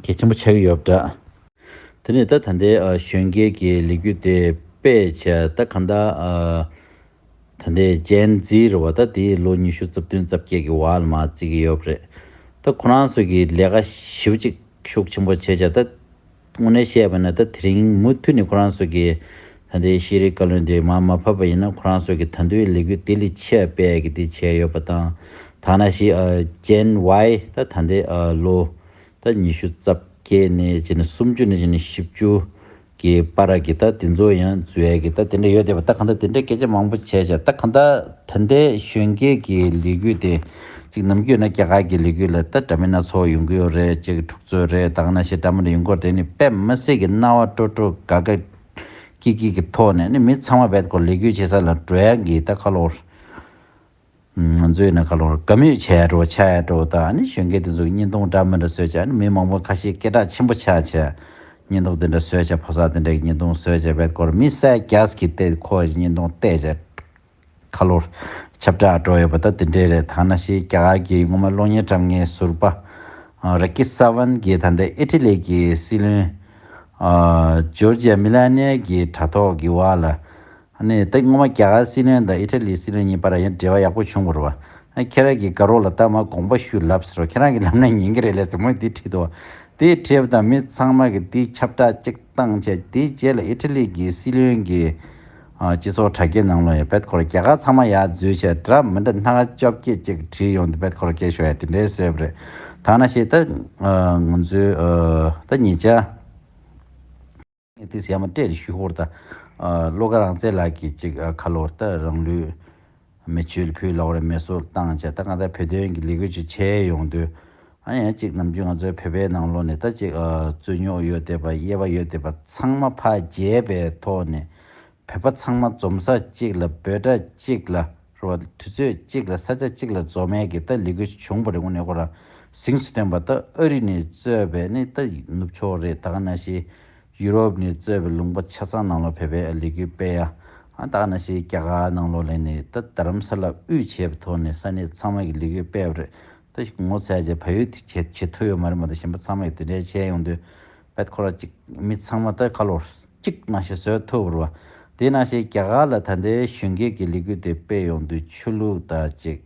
གལ་ཆེན་པོ་ཆགས་ཀྱི་ཡོད་པ་འདྲ། དེ་ནས་ད་ད་ལྟའི་ཨ་གཞོན་སྐྱེས་ཀྱི་ལས་འགུལ་དེ་སྤེལ་བྱས་ད་གང་ལྟར་ཨ་ད་ལྟའི་ཇེན་ཛི་རེད་བ། ད་དེའི་ལོ་ཉི་ཤུ་རྩ་བདུན་རྩ་བརྒྱད་ཀྱི་བར་ལ་མར་བརྩི་གི་ཡོད་པ་རེད། ད་ཁོ་རང་ཚོ་གི་ལས་ཀ་ཞེ་པོ་ཅིག་ཤུགས་ཆེན་པོ་བྱས་བྱས་ད་དངོས་གནས་བཤད་པ་ན་ད་དེ་རིང་མུ་མཐུད་ནས་ཁོ་རང་ཚོ་གི་ད་ལྟའི་ཤེས་རིག་བཀའ་བློན་དེ་མར་མ་ཕབ་པ་ཡིན་ན་ཁོ་རང་ཚོ་གི་ད་དུང་ལས་འགུལ་དེ་ལས་ཆེ་བ་སྤེལ་གི་དེ་བྱས་ཡོད་པ་དང་། ད་ནང་བཞིན་ཨ་ཇེན་ཝའི་ད་ད་ལྟའི་ཨ་ལོ། ད་ཉི་ཤུ་རྩ་བརྒྱད་ནས་བྱས་ནས་སུམ་ཅུ་ནས་བྱས་ནས་བཞི་བཅུ་གི་བར་གྱི་ད་དེ་ཚོ་ཡང་འཛུལ་ཡ་གི་ད་དེ་འདྲ་ཡོད་བསྡད་པ། ད་གང་ལྟར་དེ་འདྲའི་སྐད་ཆ་མང་པོ་བྱས་བྱས་ད་གང་ལྟར་ད་ལྟའི་གཞོན་སྐྱེས་ཀྱི་ལས་འགུལ་དེ་ཅིག་ནམ་རྒྱུན་ན་རྒྱ་གར་གྱི་ལས་འགུལ་ལ་ད་འདྲ་མིན་སྣ་ཚོགས་ཡོང་གི་ཡོད་རེད། ཅིག་འཁྲུག་རྩོད་རེད། ད་ག་ནང་བཞིན་འདྲ་མི་འདྲ་ཡོང་གི་ཡོད་རེད། དེ་ནི་དཔེ་མི་སྲིད་ཀྱི་སྣང་བ་སྤྲོ་སྤྲོ་དགའ་དགའ་སྐྱིད་སྐྱིད་ཀྱི་ཐོག་ནས་ནི་མི་ཚང་མ་རྦད་ཁོ་ལས་འགུལ་བྱེད་ས་ལ་འགྲོ་ཡ་གི་ད་ཁ་ལོ། ང་ཚོས་ན་ཁ་ལོ་དགའ་མོས་བྱས་འགྲོ་ཆགས་འགྲོ་དང་ནི་གཞོན་སྐྱེས་དེ་ཚོ་གི་བརྙན་ཐུང་འདྲ་མི་འདྲ་བཟོས་བྱས་ནི་མི་མང་པོ་ཁ་ཤས་སྐད་གྲགས་ཆེན་པོ་ཆགས་བྱས་བརྙན་ཐུང་དེ་འདྲ་བཟོས་བྱས་ཕོ་གསར་དེ་འདྲ་གི་བརྙན་ཐུང་བཟོས་བྱས་བེད་སྐོར་མི་སེར་རྒྱས་ཀྱི་ལྟས་ཁོ་བརྙན་ཐུང་བལྟས་བྱས་ཁ་ལོ་ཁྱབ་བསྒྲགས་འགྲོ་ཡོད་པ་ད་དེ་འདྲས་རེད། ད་ནང་བཞིན་རྒྱ་གར་གྱི་སྔོན་མ་གློག་བརྙན་བཀྲམ་མཁན་ཟུར་པ་ར་ཀི་ས་ཝན་གྱིས་ད་ལྟ་ཨི་ཊ་ལི་གི་སྲིད་བློན་ཇོར་ཇི་ཡ་མི་ལ་ནི་གི་དྲ་ཐོག་གི་བར་ལ། ཨ་ནི་ད་སྔོན་མ་རྒྱ་གར་སྲིད་བློན་དང་ཨི་ཊ་ལིའི་སྲིད་བློན་གཉིས་བར་ཡང་འབྲེལ་བ་ཡག་པོ་བྱུང་བ་རེད་བ། ཨ་ཁྱེད་རང་གིས་དགའ་རོགས་ལ་ད་མ་དགོངས་པ་ཞུ་ལབ་ཟེར་བ། ཁྱེད་རང་གིས་ལབ་ན་ཉན་གྱི་རེད་ལབ་ཟེར་མོས་འདི་བྲིས་འདུག་དེ་བྲིས་པ་དང་མི་ཚང་མ་གིས་དེ་ཁྱབ་བསྒྲགས་གཅིག་བཏང་བྱས་དེའི་རྗེས་ལ་ཨི་ཊ་ལི་གི་སྲིད་བློན་གྱི་ཨ་སྤྱི་ཚོགས་དྲ་རྒྱའི་ནང་ལ་ཡང་བེད་ཁོ་ར་རྒྱ་གར་ཚང་མ་ཡར་འཛུལ་བྱས་འདྲ་མི་འདྲ་སྣ་ཁ་བཅོ་བརྒྱད་ཅིག་བྲིས་ཡོང་དུས་བེད་ཁོ་ར་སྐད་ཤོར་ཡ་དེ་འདྲའི་བཟོས་པ་རེད། ད་ནང་བཞིན་ད་ང་ཚོའི་ད་ཉེ་ཆར། ཏིས་ཡ་མ་སྤྲད་ཞུ་ཧོར་ད། བློ་དགའ་རང་བཙན་ལགས་ཀྱིས་ཅིག་ཁ་ལོར་ད་རང་ལུས་མེ་མཆོད་ཕུལ་ལོག་རེ་མེ་སྲེག་བཏང་བྱས་ད་གང་ལྟར་བོད་དོན་གྱི་ལས་འགུལ་ཅིག་བྱས་ཡོང་དུས། ཨ་ཡང་ཅིག་ནམ་རྒྱུན་ང་ཚོའི་བོད་པའི་ནང་ལོགས་ནས་ད་ཅིག་རྩོད་རྙོག་ཡོད་བསྡད་པ་དབྱེ་བ་ཡོད་བསྡད་པ་ཚང་མ་ཕར་བརྗེས་པའི་ཐོག་ནས། བོད་པ་ཚང་མ་འཛོམས་ས་གཅིག་ལ་འབོད་སྒྲ་གཅིག་ལ་རེད་བ། དུས་ཚོད་གཅིག་ལ་ས་ཆ་གཅིག་ལ་འཛོམས་ཡས་ཀྱི་ད་ལས་འགུལ་ཞིག་བྱུང་བ་རེད། དངོས་གནས་ཁོ་རང་གཟེངས་སུ་ཐོན་པ་ད་ཨ་རི་ནས་གཙོས་པའི་ནི་ད་ནུབ་ཕྱོགས་རེད། ད་ག་ནང་བཞིན་ཡུ་རོབ་ནས་གཙོས་པའི་ལུང་པ་ཆ་ཚང་ནང་ལ་བོད་པའི་ལས་འགུལ་སྤེལ་ཡ། ཨ་ད་ག་ནང་བཞིན་རྒྱ་གར་ནང་ལོགས་ལ་ནི་ད་རྡ་རམ་ས་ལ་དབུས་བྱས་པའི་ཐོག་ནས་ས་གནས་ཚང་མ་གི་ལས་འགུལ་སྤེལ་བ་རེད། ད་ངོ་ཚ་བྱས་བལ་ཡུལ་དེ་བྱེད་བྱེད་ཐུབ་ཡོད་མ་རེད་མ་གཏོགས་གཞན་པ་ཚང་མ་གི་དེ་འདྲའི་བྱས་ཡོང་དུས། བེད་ཁོ་ར་གཅིག་མི་ཚང་མ་ད་ཁ་ལོ་གཅིག་ནང་བཞིན་བཟོས་ཐུབ་རེད་བ། དེ་ནང་བཞིན་རྒྱ་གར་ལ་ད་ལྟའི་གཞོན་སྐྱེས་ཀྱི་ལས་འགུལ་དེ་སྤེལ་ཡོང་དུས་ཆོས་ལུགས་དང་གཅིག་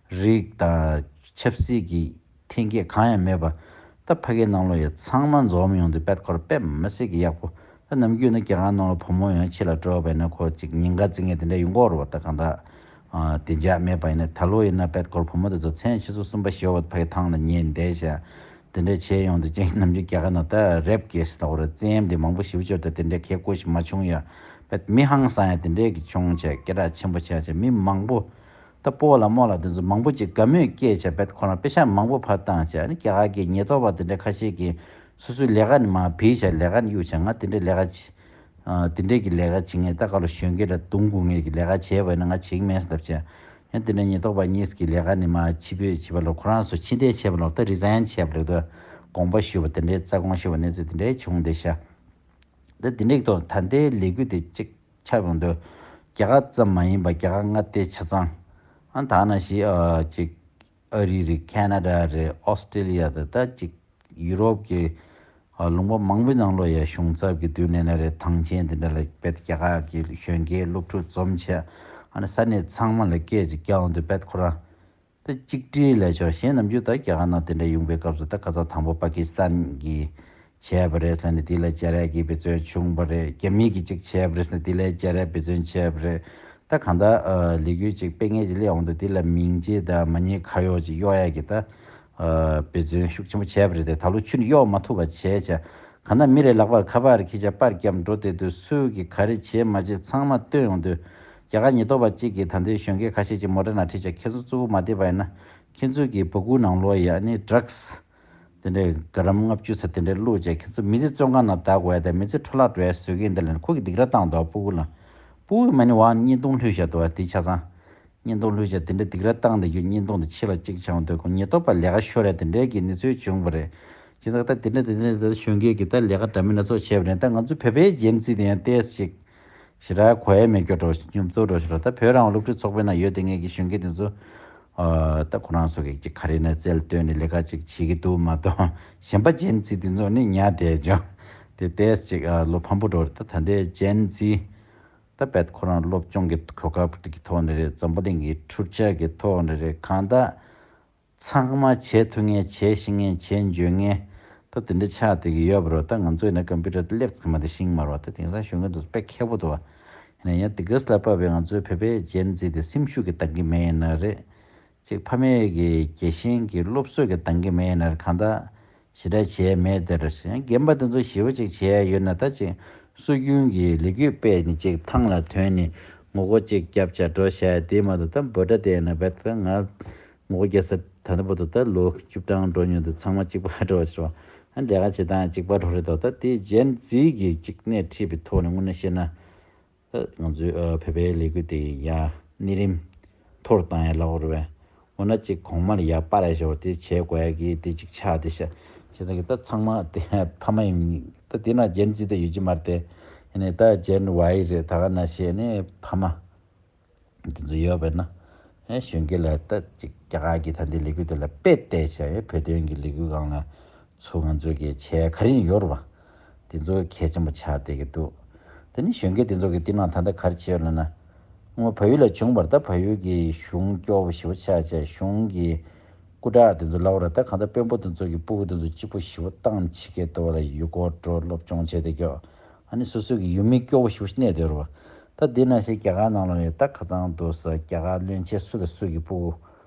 རིགས་དང་ཆབ་སྲིད་ཀྱི་འཐེན་འཁྱེར་གང་ཡང་མེད་པ། ད་ཕ་གིའི་ནང་ལོགས་ཡ་ཚང་མ་འཛོམས་ཡོང་དུས་བེད་ཁོ་ར་དཔེ་མི་སྲིད་ཀྱི་ཡག་པོ། ད་ནམ་རྒྱུན་ན་རྒྱ་གར་ནང་ལ་བུ་མོ་ཡང་ཕྱི་ལ་འགྲོ་བ་ཡིན་ན་ཁོ་གཅིག་ཉེན་ཁ་བརྩི་མཁན་དེ་འདྲ་ཡོང་གི་རེད་བ། ད་གང་ལྟར་བདེ་འཇགས་མེད་པ་ཡིན་ན། ད་ལོ་ཡིན་ན་བེད་ཁོ་ར་བུ་མོ་དེ་ཚོ་མཚན་ཆུ་ཚོད་གསུམ་པ་བཞི་པ་ཕ་གི་ཐང་ལ་ཉལ་བསྡད་བྱས། དེ་འདྲ་བྱས་ཡོང་དུས་ཅིག་ནམ་རྒྱུན་རྒྱ་གར་ནང་ད་རེབ་ཀེ་སི་དང་བར་བཙན་གཡེམ་དེ་མང་པོ་ཞེ་པོ་ཅིག་ད་དེ་འདྲའི་གལ་ཁོ་ཞིག་མ་བྱུང་ཡ། བེད་མི་ཧང་སང་ཡ་དེ་འདྲའི་གི་བྱུང་བྱས་སྐད་གྲགས་ཆེན་པོ་ཆགས་བྱས་མི་མང་པོ། ད་སྤོ་ལགས་རྨོ་ལགས་དེ་ཚོ་མང་པོ་ཅིག་དགའ་མོས་སྐྱེས་བྱས་བེད་ཁོ་རང་པེ་ཤག་མང་པོ་ཕར་བཏང་བྱས་ཨ་ནི་རྒྱ་གར་གྱི་ཉེན་རྟོག་པ་དེ་འདྲ་ཁ་ཤས་ཀྱིས་སོ་སོའི་ལས་ཀ་ནི་མར་བིས་བྱས་ལས་ཀ་ནི་གཡུག་བྱས་ང་དེ་འདྲའི་ལས་ཀ་བྱེད། དེ་འདྲའི་གི་ལས་ཀ་བྱེད་མཁན་ད་ག་ལོ་གཞོན་སྐྱེས་ལ་རྡུང་དགོས་མཁན་གྱི་ལས་ཀ་བྱས་པ་ཡིན་ན་ང་བྱེད་ཀྱི་མེད་ཟེར་ལབ་བྱས། ཡང་དེ་འདྲ་ཉེན་རྟོག་པ་གཉིས་ཀྱི་ལས་ཀ་ནི་མར་ཕྱིར་འབུད་བྱས་པ་ལ་ཁོ་རང་ཚོ་ཕྱིར་འཐེན་བྱས་པ་ལ་ད་རི་ཟན་བྱས་པ་ལ་ད་དགོངས་པ་ཞུས་པ་དེ་འདྲའི་རྩ་དགོངས་ཞུས་པ་གནས་ཚུལ་དེ་འདྲའི་བྱུང་བསྡད་ཤག་ད་དེ་འདྲའི་ཐོག་ད་ལྟའི་ལས་འགུལ་དེ་གཅིག་ཆགས་ཡོང་དུས་རྒྱ་གར་ཙམ་མ་ཡིན་པར་རྒྱ་གར་མངའ་སྡེ་ཆ་ཚང་ཨ་ད་ནང་བཞིན་ཨ་ཅིག་ཨ་རི་རེད། ཁེ་ན་ཌ་རེད། ཨོ་སི་ཀྲི་ལི་ཡ་དང་ད་ཅིག་ཡུ་རོབ་ཀྱི་ཨ་ལུང་པ་མང་པོའི་ནང་ལོགས་ཡ་གཞུང་ཚབ་ཀྱི་མདུན་ནས་ན་རེད། ཐང་ཆེན་དེ་འདྲ་ལ་བེད་རྒྱ་གར་གྱི་གཞོན་སྐྱེས་སློབ་ཕྲུག་འཛོམས་བྱས་ཨ་ནི་ས་གནས་ཚང་མ་ལ་སྐད་ཅིག་རྒྱག་ཡོང་དུས་བེད་ཁོ་རང་། ད་གཅིག་སྒྲིལ་ལས་ཆོག་གཞན་ནམ་རྒྱུན་ད་རྒྱ་གར་ནང་དེ་འདྲ་ཡོང་པའི་སྐབས་སུ་ད་ཁ་སང་དང་པོ་པ་ཀི་སི་ཐན་གྱིས་བྱས་པ་རེད་ཟེར་ནས་དེ་ལ་བཅར་ཡག་གི་འབད་བརྩོན་བྱུང་བ་རེད། རྒྱ་མི་གིས་གཅིག་བྱས་པ་རེད་ཟེར་ནས་དེ་ལ་བཅར་ཡག་འབད་བརྩོན་བྱས་པ་རེད། ད་གང་ལྟར་ཨ་ལས་འགུལ་གཅིག་སྤེལ་མཁན་གྱི་སླེབས་འོང་དུས་དེ་ལ་མིང་རྗེས་དང་མ་ཉེས་ཁ་གཡོག་ཅིག་གཡོག་ཡག་གི་ད་ཨ་འབད་བརྩོན་ཤུགས་ཆེན་པོ་བྱས་པ་རེད་དེ། ད་ལོ་ཆུ་ནས་གཡོག་མ་ཐུབ་པ་བྱས་བྱས། གང་ལྟར་མི་རེ་ལག་པར་ཁ་པར་འཁྱེར་བྱས་པར་བརྒྱབ་འགྲོ་བསྡད་དུས་སུ་གིས་ག་རེ་བྱས་མ་བྱས་ཚང་མ་སྟོན་ཡོང་དུས། རྒྱ་གར་ཉེན་རྟོག་པ་གཅིག་གིས་ད་ལྟའི་གཞོན་སྐྱེས་ཁ་ཤས་ཀྱི་མོ་ཊ་ནང་ཁྲིད་བྱས་ཁྱེད་ཚོ་གཙོ་བོ་མ་བསྡད་པ་ཡིན་ན་ཁྱེད་ཚོ་གི་སྦུ་གུ་ནང་ལོགས་ཡ་ནི་ཌྲག་སི་དེ་འདྲའི་ག་རམ་ལྔ་བཅུ་ཙམ་དེ་འདྲ་བླུགས་བྱས་ཁྱེད་ཚོ་མི་ཚེ་བཙོན་ཁང་ནང་བསྡད་དགོས་ཡ་དང་མི་ཚེ་འཕྲོ་བརླག་འགྲོ་ཡ་བཟོ་གི་ཡིན་ད་ལབ་ནས་ཁོ་གིས་སྡིགས་ར་བཏང་འདུག་སྦུ་གུ་ལ། སྦུ་གུ་མ་ནི་བ་བརྙན་ཐུང་ལྷོད་བཞག་འདུག་བ། དེ་ཆ་ཚང་། བརྙན་ཐུང་བླུགས་བྱས་དེ་འདྲ་སྡིགས་ར་བཏང་བསྡད་རྒྱུ། བརྙན་ཐུང་དེ་ཕྱི་ལ་གཅིག་བྱུང་དུས་ཁོང་ཉེན་རྟོག་པ་ལས་ཀ་ཤོར་ཡ་དེ་འདྲའི་གི་གནས་ཚུལ་བྱུང་བ་རེད། བྱས་ཙང་ད་དེ་འདྲ་དེ་འདྲ་ད་གཞོན་སྐྱེས་ཀྱི་ད་ལས་ཀ་འདྲ་མིན་སྣ་ཚོགས་བྱས་པ་རེད། ད་ང་ཚོ་བོད་པའི་ཇེན་ཛི་དེ་ཡང་ཏོག་ཙམ་ཞེ་དྲག་གོ་ཡ་མེད་སྐྱོ་འགྲོ། སྙོམ་ཚོར་འགྲོ་ཞིག་རོ། ད་བོད་རང་དབང་སློབ་ཕྲུག་ཚོགས་པའི་ནང་ཡོད་བསྡད་མཁན་གྱི་གཞོན་སྐྱེས་དེ་ཚོ་ཨ་ད་ཁོ་རང་ཚོ་གི་ཅིག་ག་རེ་ན་རྩལ་བཏོན་ནས་ལས་ཀ་ཅིག་བྱེད་ཀྱི་འདུག་མ་གཏོགས། གཞན་པ་ཇེན་ཛི་དེ་ཚོ་ནི་ཉལ་བསྡད་ཀྱང་དེ་ཏོག་ཙམ་ཅིག་ཨ་བློ་ཕམ་པོ་འགྲོ་རེད། ད་ད་ལྟའི་ཇེན་ཛི་ད་བེད་ཁོ་རང་སློབ་སྦྱོང་གི་གོ་སྐབས་ཀྱི་ཐོག་ནས་རེད། འཛམ་བུ་གླིང་གི་འཕྲུལ་ཆས་ཀྱི་ཐོག་ནས་རེད། གང་ལྟར་ཚང་མ་བྱེད་ཐུབ་མཁན། བྱེད་ཤེས་མཁན། བྱེད་འཇོན་མཁན་ད་དེ་འདྲ་ཆགས་བསྡད་ཀྱི་ཡོད་པ་རེད། ད་ང་ཚོ་ཡིན་ན་ཀམ་པུ་ཊར་དེ་སླེབས་ཚར་མ་དེ་ཤེས་མ་རེད་པ། ད་དེང་སང་གཞོན་སྐྱེས་དེ་ཚོ་དཔེ་མཁས་པོ་འདུག་པ། ཡིན་ན་ཡང་དེ་ག་ལ་བབས་པའི་ང་ཚོའི་བོད་པའི་ཇེན་ཛི་དེ་སེམས་ཤུགས་ཀྱི་འདང་གི་མེད་ཡིན་ན་རེད། ཅིག་ཕ་མས་ཀྱི་རྒྱལ་ཞེན་གྱི་སློབ་གསོ་གི་འདང་གི་མེད་ཡིན་ན་རེད། གང་ལྟར་ཞེ་དྲག་བྱས་མེད་དེ་རེད། རྒན་པ་དེ་ཚོ་ཞེ་པོ་ཅིག་བྱས་ཡོད་ན་ད་ཅིག་སྲོལ་རྒྱུན་གྱི་ལས་འགུལ་སྤེལ་ནས་ཅིག་ཐང་ལ་ཐོན་ནས་ངོ་རྒོལ་ཅིག་རྒྱབ་བྱས་འགྲོ་བྱས་དེ་མ་གཏོགས། ད་འབོད་སྒྲ་དེ་ཡིན་ན་བས་ད་ང་ངོ་རྒོལ་རྒྱག་ས་ད་ལྟ་བར་དུ་ད་ལོ་བཅུ་གྲངས་འགྲོ་མྱོང་དུས་ཚང་མ་གཅིག་པ་འགྲོ་བ་ཞིག་རེད་པ། ཨ་ལས་ཀ་བྱེད་སྟངས་གཅིག་པ་འགྲོ་རེད་དོ། ད་དེ་ཇེན་ཛི་གི་ཅིག་སྣེ་ཁྲིད་པའི་ཐོག་ནས་དངོས་གནས་བཤད་ན། ད་ང་ཚོའི་ཨ་བོད་པའི་ལས་འགུལ་དེ་ཡར་གནས་རིམ་མཐོ་རུ་བཏང་ཡ་ལབ་དགོས་རེད་པས། འོ་ན་ཅིག་གོང་མ་ལ་ཡར་སྤར་ཡ་ཞོར་དེ་བྱེད་དགོས་ཡ་གི་དེ་ཅིག་ཆགས་བསྡད་ཤག་བྱས་ཙང་གི་ད་ཚང་མ་དེ་ཕ་མ་ཡིན། ད་དེ་ན་ཇེན་ཛི་ད་ཡོད་ཀྱི་མ་རེད་དེ། ཡིན་ནའི་ད་ཇེན་ཝའི་རེད། ད་ག་ནང་བཞིན་ནི་ཕ་མ་དེ་ཚོ་ཡོད་པས་ན། ཨེ་གཞོན་སྐྱེས་ལ་ད་ཅིག་རྒྱ་གར་གྱི་ད་ལྟའི་ལས་འགུལ་དེ་ལ་དཔེ་བལྟས་བྱས། ཨེ་བོད་དོན་གྱི་ལས་འགུལ་སྒང་ལ་ཚུར་ང་ཚོ་གི་བྱས་ག་རེ་ཡོད་རེད་པ། དེ་ཚོ་གལ་ཆེན་པོ་ཆགས་བསྡད་ཀྱི་འདུག་དེ་ནི་གཞོན་སྐྱེས་དེ་ཚོ་གི་དེ་ནང་ད་ལྟ་ག་རེ་བྱས་ཡོད་ལབ་ན། སྔོན་བལ་ཡུལ་ལ་བྱུང་བར་ད་བལ་ཡུལ་གྱི་གཞུང་སྐྱོ་བོ་ཞེ་པོ་ཆགས་བྱས། གཞུང་གི་སྐུ་དྲག་དེ་ཚོ་ལབ་ར། ད་གང་ལྟར་དཔོན་པོ་དེ་ཚོ་གི་སྤུ་གུ་དེ་ཚོ་གཅིག་པུ་ཞེ་པོ་བཏང་། ཕྱི་རྒྱལ་དུ་བ་ལ་ཡུལ་སྐོར་འགྲོ། སློབ་སྦྱོང་བྱས་ཏེ་སྐྱོ། ཨ་ནི་སོ་སོ་གི་ཡུལ་མི་སྐྱོ་བོ་ཞེ་པོ་གནས་བསྡད་རེད་པ། ད་དེ་ནང་བཞིན་རྒྱ་གར་ནང་ལ་ནི་ད་ཁ་སང་དུ་ས་རྒྱ་གར་བློན་ཆེན་སུ་དང་སུ་གི་སྤུ་གུ་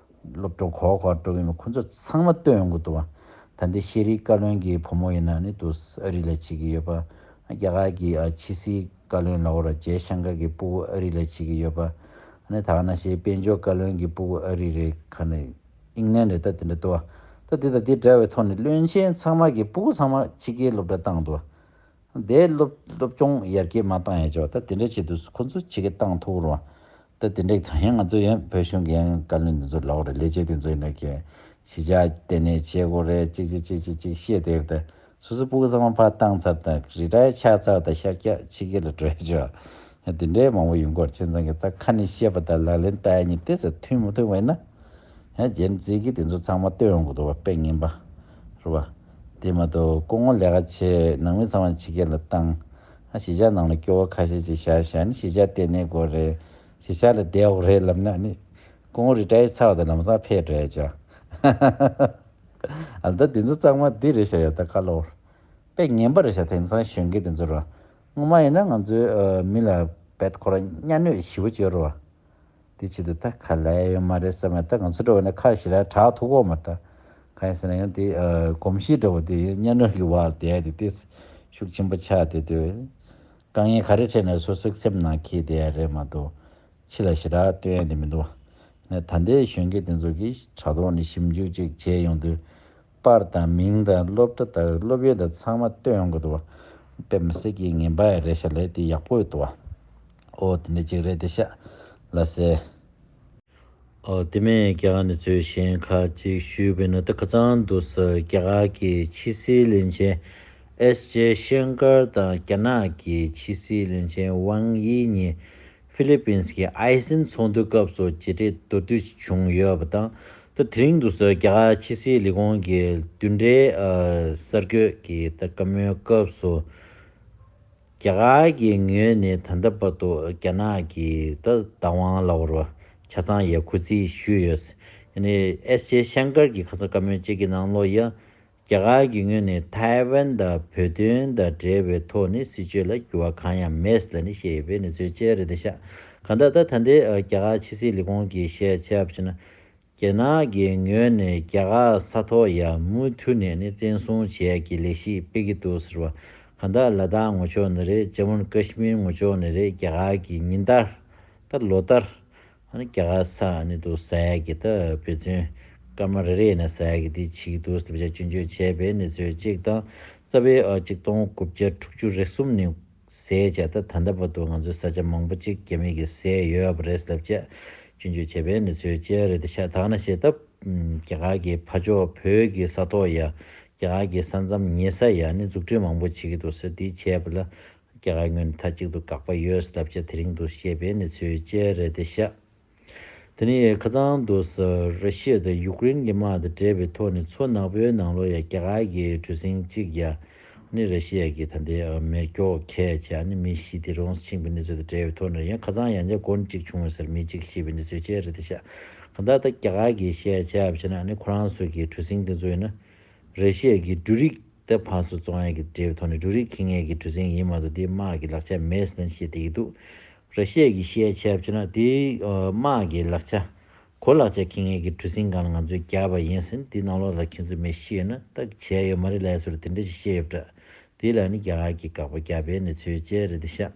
སློབ་གྲྭ་ག་པར་འགྲོ་གི་མེད། ཁོ་ཚོ་ཚང་མ་བཏོན་ཡོང་གི་འདུག་པ། ད་འདི་ཤེས་རིག་བཀའ་བློན་གྱི་བུ་མོ་ཡིན་ན་ནི་དུ་ཨ་རི་ལ་བྱེད་ཀྱི་ཡོད་པ། རྒྱ་གར་གྱི་ཨ་ཕྱི་སྲིད་བཀའ་བློན་ལབ་དགོས་ར། ཇེ་ཤང་ཀར་གྱི་སྤུ་གུ་ཨ་རི་ལ་བྱེད་ཀྱི་ཡོད་པ། ཨ་ནི་ད་ག་ནང་བཞིན་དཔལ་འབྱོར་བཀའ་བློན་གྱི་སྤུ་གུ་ཨ་རི་རེད། ག་ནས་ཨིང་ལན་རེད། ད་དེ་འདྲ་འདུག་པ། ད་དེ་དང་དེ་འདྲ་བའི་ཐོག་ནས་བློན་ཆེན་ཚང་མ་གི་སྤུ་གུ་ཚང་མ་ཕྱི་རྒྱལ་སློབ་གྲྭ་བཏང་འདུག་པ། དེ་སློབ་སློབ་སྦྱོང་ཡར་རྒྱས་མ་བཏང་ཡ་ཅོག་ད་དེ་འདྲ་བྱེད་དུས་ཁོ་ཚོ་ཕྱི་རྒྱལ་བཏང་ཐུབ་རོགས། ད་དེ་འདྲ་ད་ཡང་ང་ཚོ་ཡང་བོད་གཞུང་གི་ཡང་བཀའ་བློན་དེ་ཚོ་ལབ་རེད། ལས་བྱེད་དེ་ཚོ་ཡིན་ན་གི་གཞིས་ཆགས་ལྟེ་གནས་བྱེད་དགོས་རེད། ཅིག་ཅིག་ཅིག་ཅིག་ཅིག་བཤད་དེ་རེད། ད་སོ་སོ་སྤུ་གུ་ཚང་མ་ཕར་བཏང་ཚར། ད་རི་ཊ་ཡར་ཆགས་ཚར། ད་ཤར་རྒྱག་ཕྱི་རྒྱལ་ལ་འགྲོ་ཡ་ཅོག་ཡང་དེ་འདྲའི་མང་པོ་ཡོང་གི་རེད། བྱས་ཙང་གི་ད་ཁ་ནས་བཤད་པ་དང་ལག་ལེན་བསྟར་ཡ་གཉིས་དེ་ཚོ་མཐུན་མི་མཐུན་པ་ཡིན་ན། ཡང་ཇེན་ཛི་གི་དེ་ཚོ་ཚང་མ་བཏོན་ཡོང་གི་འདུག་པ། དཔེ་ངན་པ་རེད་པ། དེ་མ་གཏོགས་སྐུ་ངོ་ལས་ཀ་བྱེད། ནང་མི་ཚང་མ་ཕྱི་རྒྱལ་ལ་བཏང་། ཨ་གཞིས་ཆགས་ནང་ལ་སྐྱོ་བོ་ཁ་ཤས་ཅིག་བཞག་བཞག་ནི་གཞིས་ཆགས་ལྟེ་གནས་དགོས་རེད། གཞིས་ཆགས་ལ་བསྡད་དགོས་རེད་ལབ་ན་ནི་སྐུ་ངོ་རི་ཊ་ཡར་ཚར་བ་དང་ལམ་སང་ཕེབས་འགྲོ་ཡ་ཅོག་ཨ་ད་དེ་ཚོ་ཚང་མ་འདི་རེད་ཤག་ཡ་ད་ཁ་ལོ། དཔེ་ངན་པ་རེད་ཤག་དེང་སང་གཞོན་སྐྱེས་དེ་ཚོ་ར། སྔོན་མ་ཡིན་ན་ང་ཚོའི་ཨ་མི་ལ་བེད་ཁོ་རང་གཉའ་གནོན་ཞེ་པོ་བྱེད་རོགས། དེ་བྱེད་དུས་ད་ག་ལ་ཡོད་མ་རེད་བསམ་ཡ། ད་ང་ཚོ་འདྲ་བོ་ནས་ཁ་ཞེ་དྲག་གྲག་ཐུབ་ཀྱི་ཡོད་མ་རེད། ད་གང་ཡིན་ཟེར་ན་ཡང་དེ་ཨ་གོམས་གཤིས་འདྲ་བོ་དེ་གཉའ་གནོན་གྱི་འོག་ལ་བསྡད་ཡ་དེ་དེ་ཤུགས་ཆེན་པོ་ཆགས་བསྡད་དུས། དཀའ་ངལ་ག་རེ་འཕྲད་ན་སོ་སོའི་སེམས་ནང་འཁྱེར་བསྡད་ཡ་རེད་མ་གཏོགས། ཕྱི་ལ་ཞེ་དྲག་སྟོན་ཡ་དེ་མི་འདུག་བ། ད་ལྟའི་གཞོན་སྐྱེས་དེ་ཚོ་གིས་དྲ་ཐོག་ནས་ཞིབ་འཇུག་ཅིག་བྱས་ཡོང་དུས། པར་དང་མིང་དང་སློབ་གྲྭ་དང་སློབ་ཡོན་དང་ཚང་མ་བཏོན་ཡོང་གི་འདུག་བ། དཔེ་མི་སྲིད་ཀྱི་ངན་པ་ཡ་རེད་ཤག་ལས་དེ་ཡག་པོ་ཡོད་འདུག་བ། ཨོ་དེ་འདྲ་ཅིག་རེད་དེ་ཤག་ལ་ཟེར། ཨོ་དེ་མིན་རྒྱ་གར་ནས་ཚུལ་གཞན་ཁག་ཅིག་ཞུས་པས་ན། ད་ཁ་སང་དུས་སུ་རྒྱ་གར་གྱི་ཕྱི་སྲིད་བློན་ཆེན་ཨེས་ཇེ་ཤང་ཀར་དང་རྒྱ་ནག་གི་ཕྱི་སྲིད་བློན་ཆེན་ཝང་དབྱི་གཉིས་ཧྥི་ལི་པིན་གྱི་ཨའི་སན་ཚོགས་འདུ་སྐབས་སུ་མཇལ་འཕྲད་མདོར་བསྡུས་བྱུང་ཡོད་པ་དང་། ད་དེ་རིང་དུས་སུ་རྒྱ་གར་ཕྱི་སྲིད་ལས་ཁུངས་ཀྱི་མདུན་གྲལ་ཨ་གསར་འགོད་ཀྱི་ད་བཀའ་མོལ་སྐབས་སུ། རྒྱ་གར་གྱི་ངོས་ནས་ད་ལྟ་བར་དུ་རྒྱ་ནག་གི་ད་བདག་དབང་ལབ་དགོས་རེད་པ། ཆ་ཚང་ཡ་གུ་རྩིས་ཞུས་ཡོད། ཡིན་ནའི་ཨེས་ཇེ་ཤང་ཀར་གྱིས་ཁ་སང་བཀའ་མོལ་གཅིག་གི་ནང་ལོགས་ཡ། རྒྱ་གར་གྱི་ངོས་ནས་ཐའེ་ཝན་དང་བོད་དོན་དང་འབྲེལ་བའི་ཐོག་ནས་སྲིད་བྱུས་ལ་འགྱུར་བ་གང་ཡང་མེད་ལབ་ནས་བཤད་ཡོད་པའི་གནས་ཚུལ་བཅས་རེད་དེ་ཤག་གང་ལྟར་ད་ད་ལྟའི་ཨ་རྒྱ་གར་ཕྱི་སྲིད་ལས་ཁུངས་ཀྱིས་བཤད་བྱས་པ་བྱས་ན། རྒྱ་ནག་གི་ངོས་ནས་རྒྱ་གར་ས་ཐོག་ཡ་མུ་མཐུད་ནས་ནི་བཙན་བཟུང་བྱེད་ཡ་གི་ལས་གཞི་སྤེལ་གྱི་འདུག་ཟེར་བ། གང་ལྟར་ལ་དྭགས་ངོས་ཕྱོགས་ནས་རེད། ཇམ་མུ་ཀ་ཤི་མིར་ངོས་ཕྱོགས་ནས་རེད། རྒྱ་གར་གྱི་ཉིན་ལྟར་ད་ལོ་ལྟར། ཨ་ནི་རྒྱ་གར་ས་ཨ་ནི་དུ་ཟ་ཡ་གི་ད་འབད་བརྩོན་སྐར་མ་རེ་རེ་ཡིན་ན་ཟ་ཡ་གི་དེ་བྱེད་ཀྱི་འདུག་ཟེར་བྱས་སྐྱོན་བརྗོད་བྱས་པའི་གནས་ཚུལ་གཅིག་དང་། རྩ་བའི་ཨ་གཅིག་སྟོང་དགུ་བརྒྱ་དྲུག་ཅུ་རེ་གསུམ་ནས་ཟས་བྱས་ད་ད་ལྟ་བར་དུ་ང་ཚོའི་ས་ཆ་མང་པོ་ཅིག་རྒྱ་མི་གིས་ཟས་ཡོད་པ་རེད་ལབ་བྱས། སྐྱོན་བརྗོད་བྱས་པའི་གནས་ཚུལ་བཅས་རེད་དེ་ཤག་ད་ག་ནང་བཞིན་ད་རྒྱ་གར་གྱི་ཕར་ཕྱོགས་བོད་ཀྱི་ས་ཐོག་ཡ་རྒྱ་གར་གྱི་ས་མཚམས་ཉེ་ས་ཡ་ནི་འཛུགས་སྐྲུན་མང་པོ་བྱེད་ཀྱི་འདུག་ཟེར་དེ་བྱས་པ་ལ་རྒྱ་གར་ངོས་ནས་མཐའ་གཅིག་ཏུ་དགག་པ་ཡོད་ཟེར་ལབ་བྱས་དེ་རིང་དུ་བཤད་པའི་གནས་ཚུལ་བཅས་རེད་དེ་ཤག་དེ་ནས་ཁ་སང་དུ་ས་ར་ཤི་ཡ་དང་ཡུཀ་རེན་གྱི་དམག་དང་འབྲེལ་བའི་ཐོག་ནས་མཚོ་ནག་པོའི་ནང་ལོགས་ཡ་རྒྱ་གར་གྱི་གྲུ་གཟིངས་གཅིག་ཡ་ནི་ར་ཤི་ཡ་གི་ད་ལྟའི་མེ་སྒྱོགས་ཁྱེར་བྱས་ནི་མི་བཞི་དེ་རོང་ཕྱིན་པའི་གནས་ཚུལ་དང་འབྲེལ་བའི་ཐོག་ནས་ཡང་ཁ་སང་ཡང་བསྐྱར་མགོ་གཅིག་བྱུང་བ་ཟེར་མི་གཅིག་ཤི་བའི་གནས་ཚུལ་བཅས་རེད་དེ་ཤག་གང་ལྟར་ད་རྒྱ་གར་གྱི་བཤད་བྱས་པ་བྱས་ན་ནི་ཁོ་རང་ཚོ་གི་གྲུ་གཟིངས་དེ་ཚོ་ཡིན་ན་ར་ཤི་ཡ་གི་འབྲུ་རིགས་ད་ཕར་ཚུར་བཙོང་ཡ་གི་འབྲེལ་བའི་ཐོག་ནས་འབྲུ་རིགས་འཁྱེར་མཁན་གྱི་གྲུ་གཟིངས་ཡིན་མ་གཏོགས་དེ་དམག་གི་ལག་ཆ་མེད་ཟེར་བཤད་བསྡད་ཀྱི་འདུག་ར་ཤི་ཡ་གི་བཤད་བྱས་པ་བྱས་ན་དེ་དམག་གི་ལག་ཆ་གོ་ལག་ཆ་འཁྱེར་མཁན་གྱི་གྲུ་གཟིངས་སྒང་ལ་ང་ཚོས་བརྒྱབ་པ་ཡིན་ཟེར་དེ་ནང་ལོགས་ལ་ཁྱེད་ཚོ་མི་ཤི་ཡོད་ན་ད་བྱས་ཡོད་མ་རེད་ལབ་ཟེར་དེ་འདྲ་ཞིག་བཤད་ཡོད་པ་འདྲ། དེ་ལ་ནི་རྒྱ་གར་གྱི་དགག་པ་བརྒྱབ་པའི་གནས་ཚུལ་བཅས་རེད་དེ་ཤག་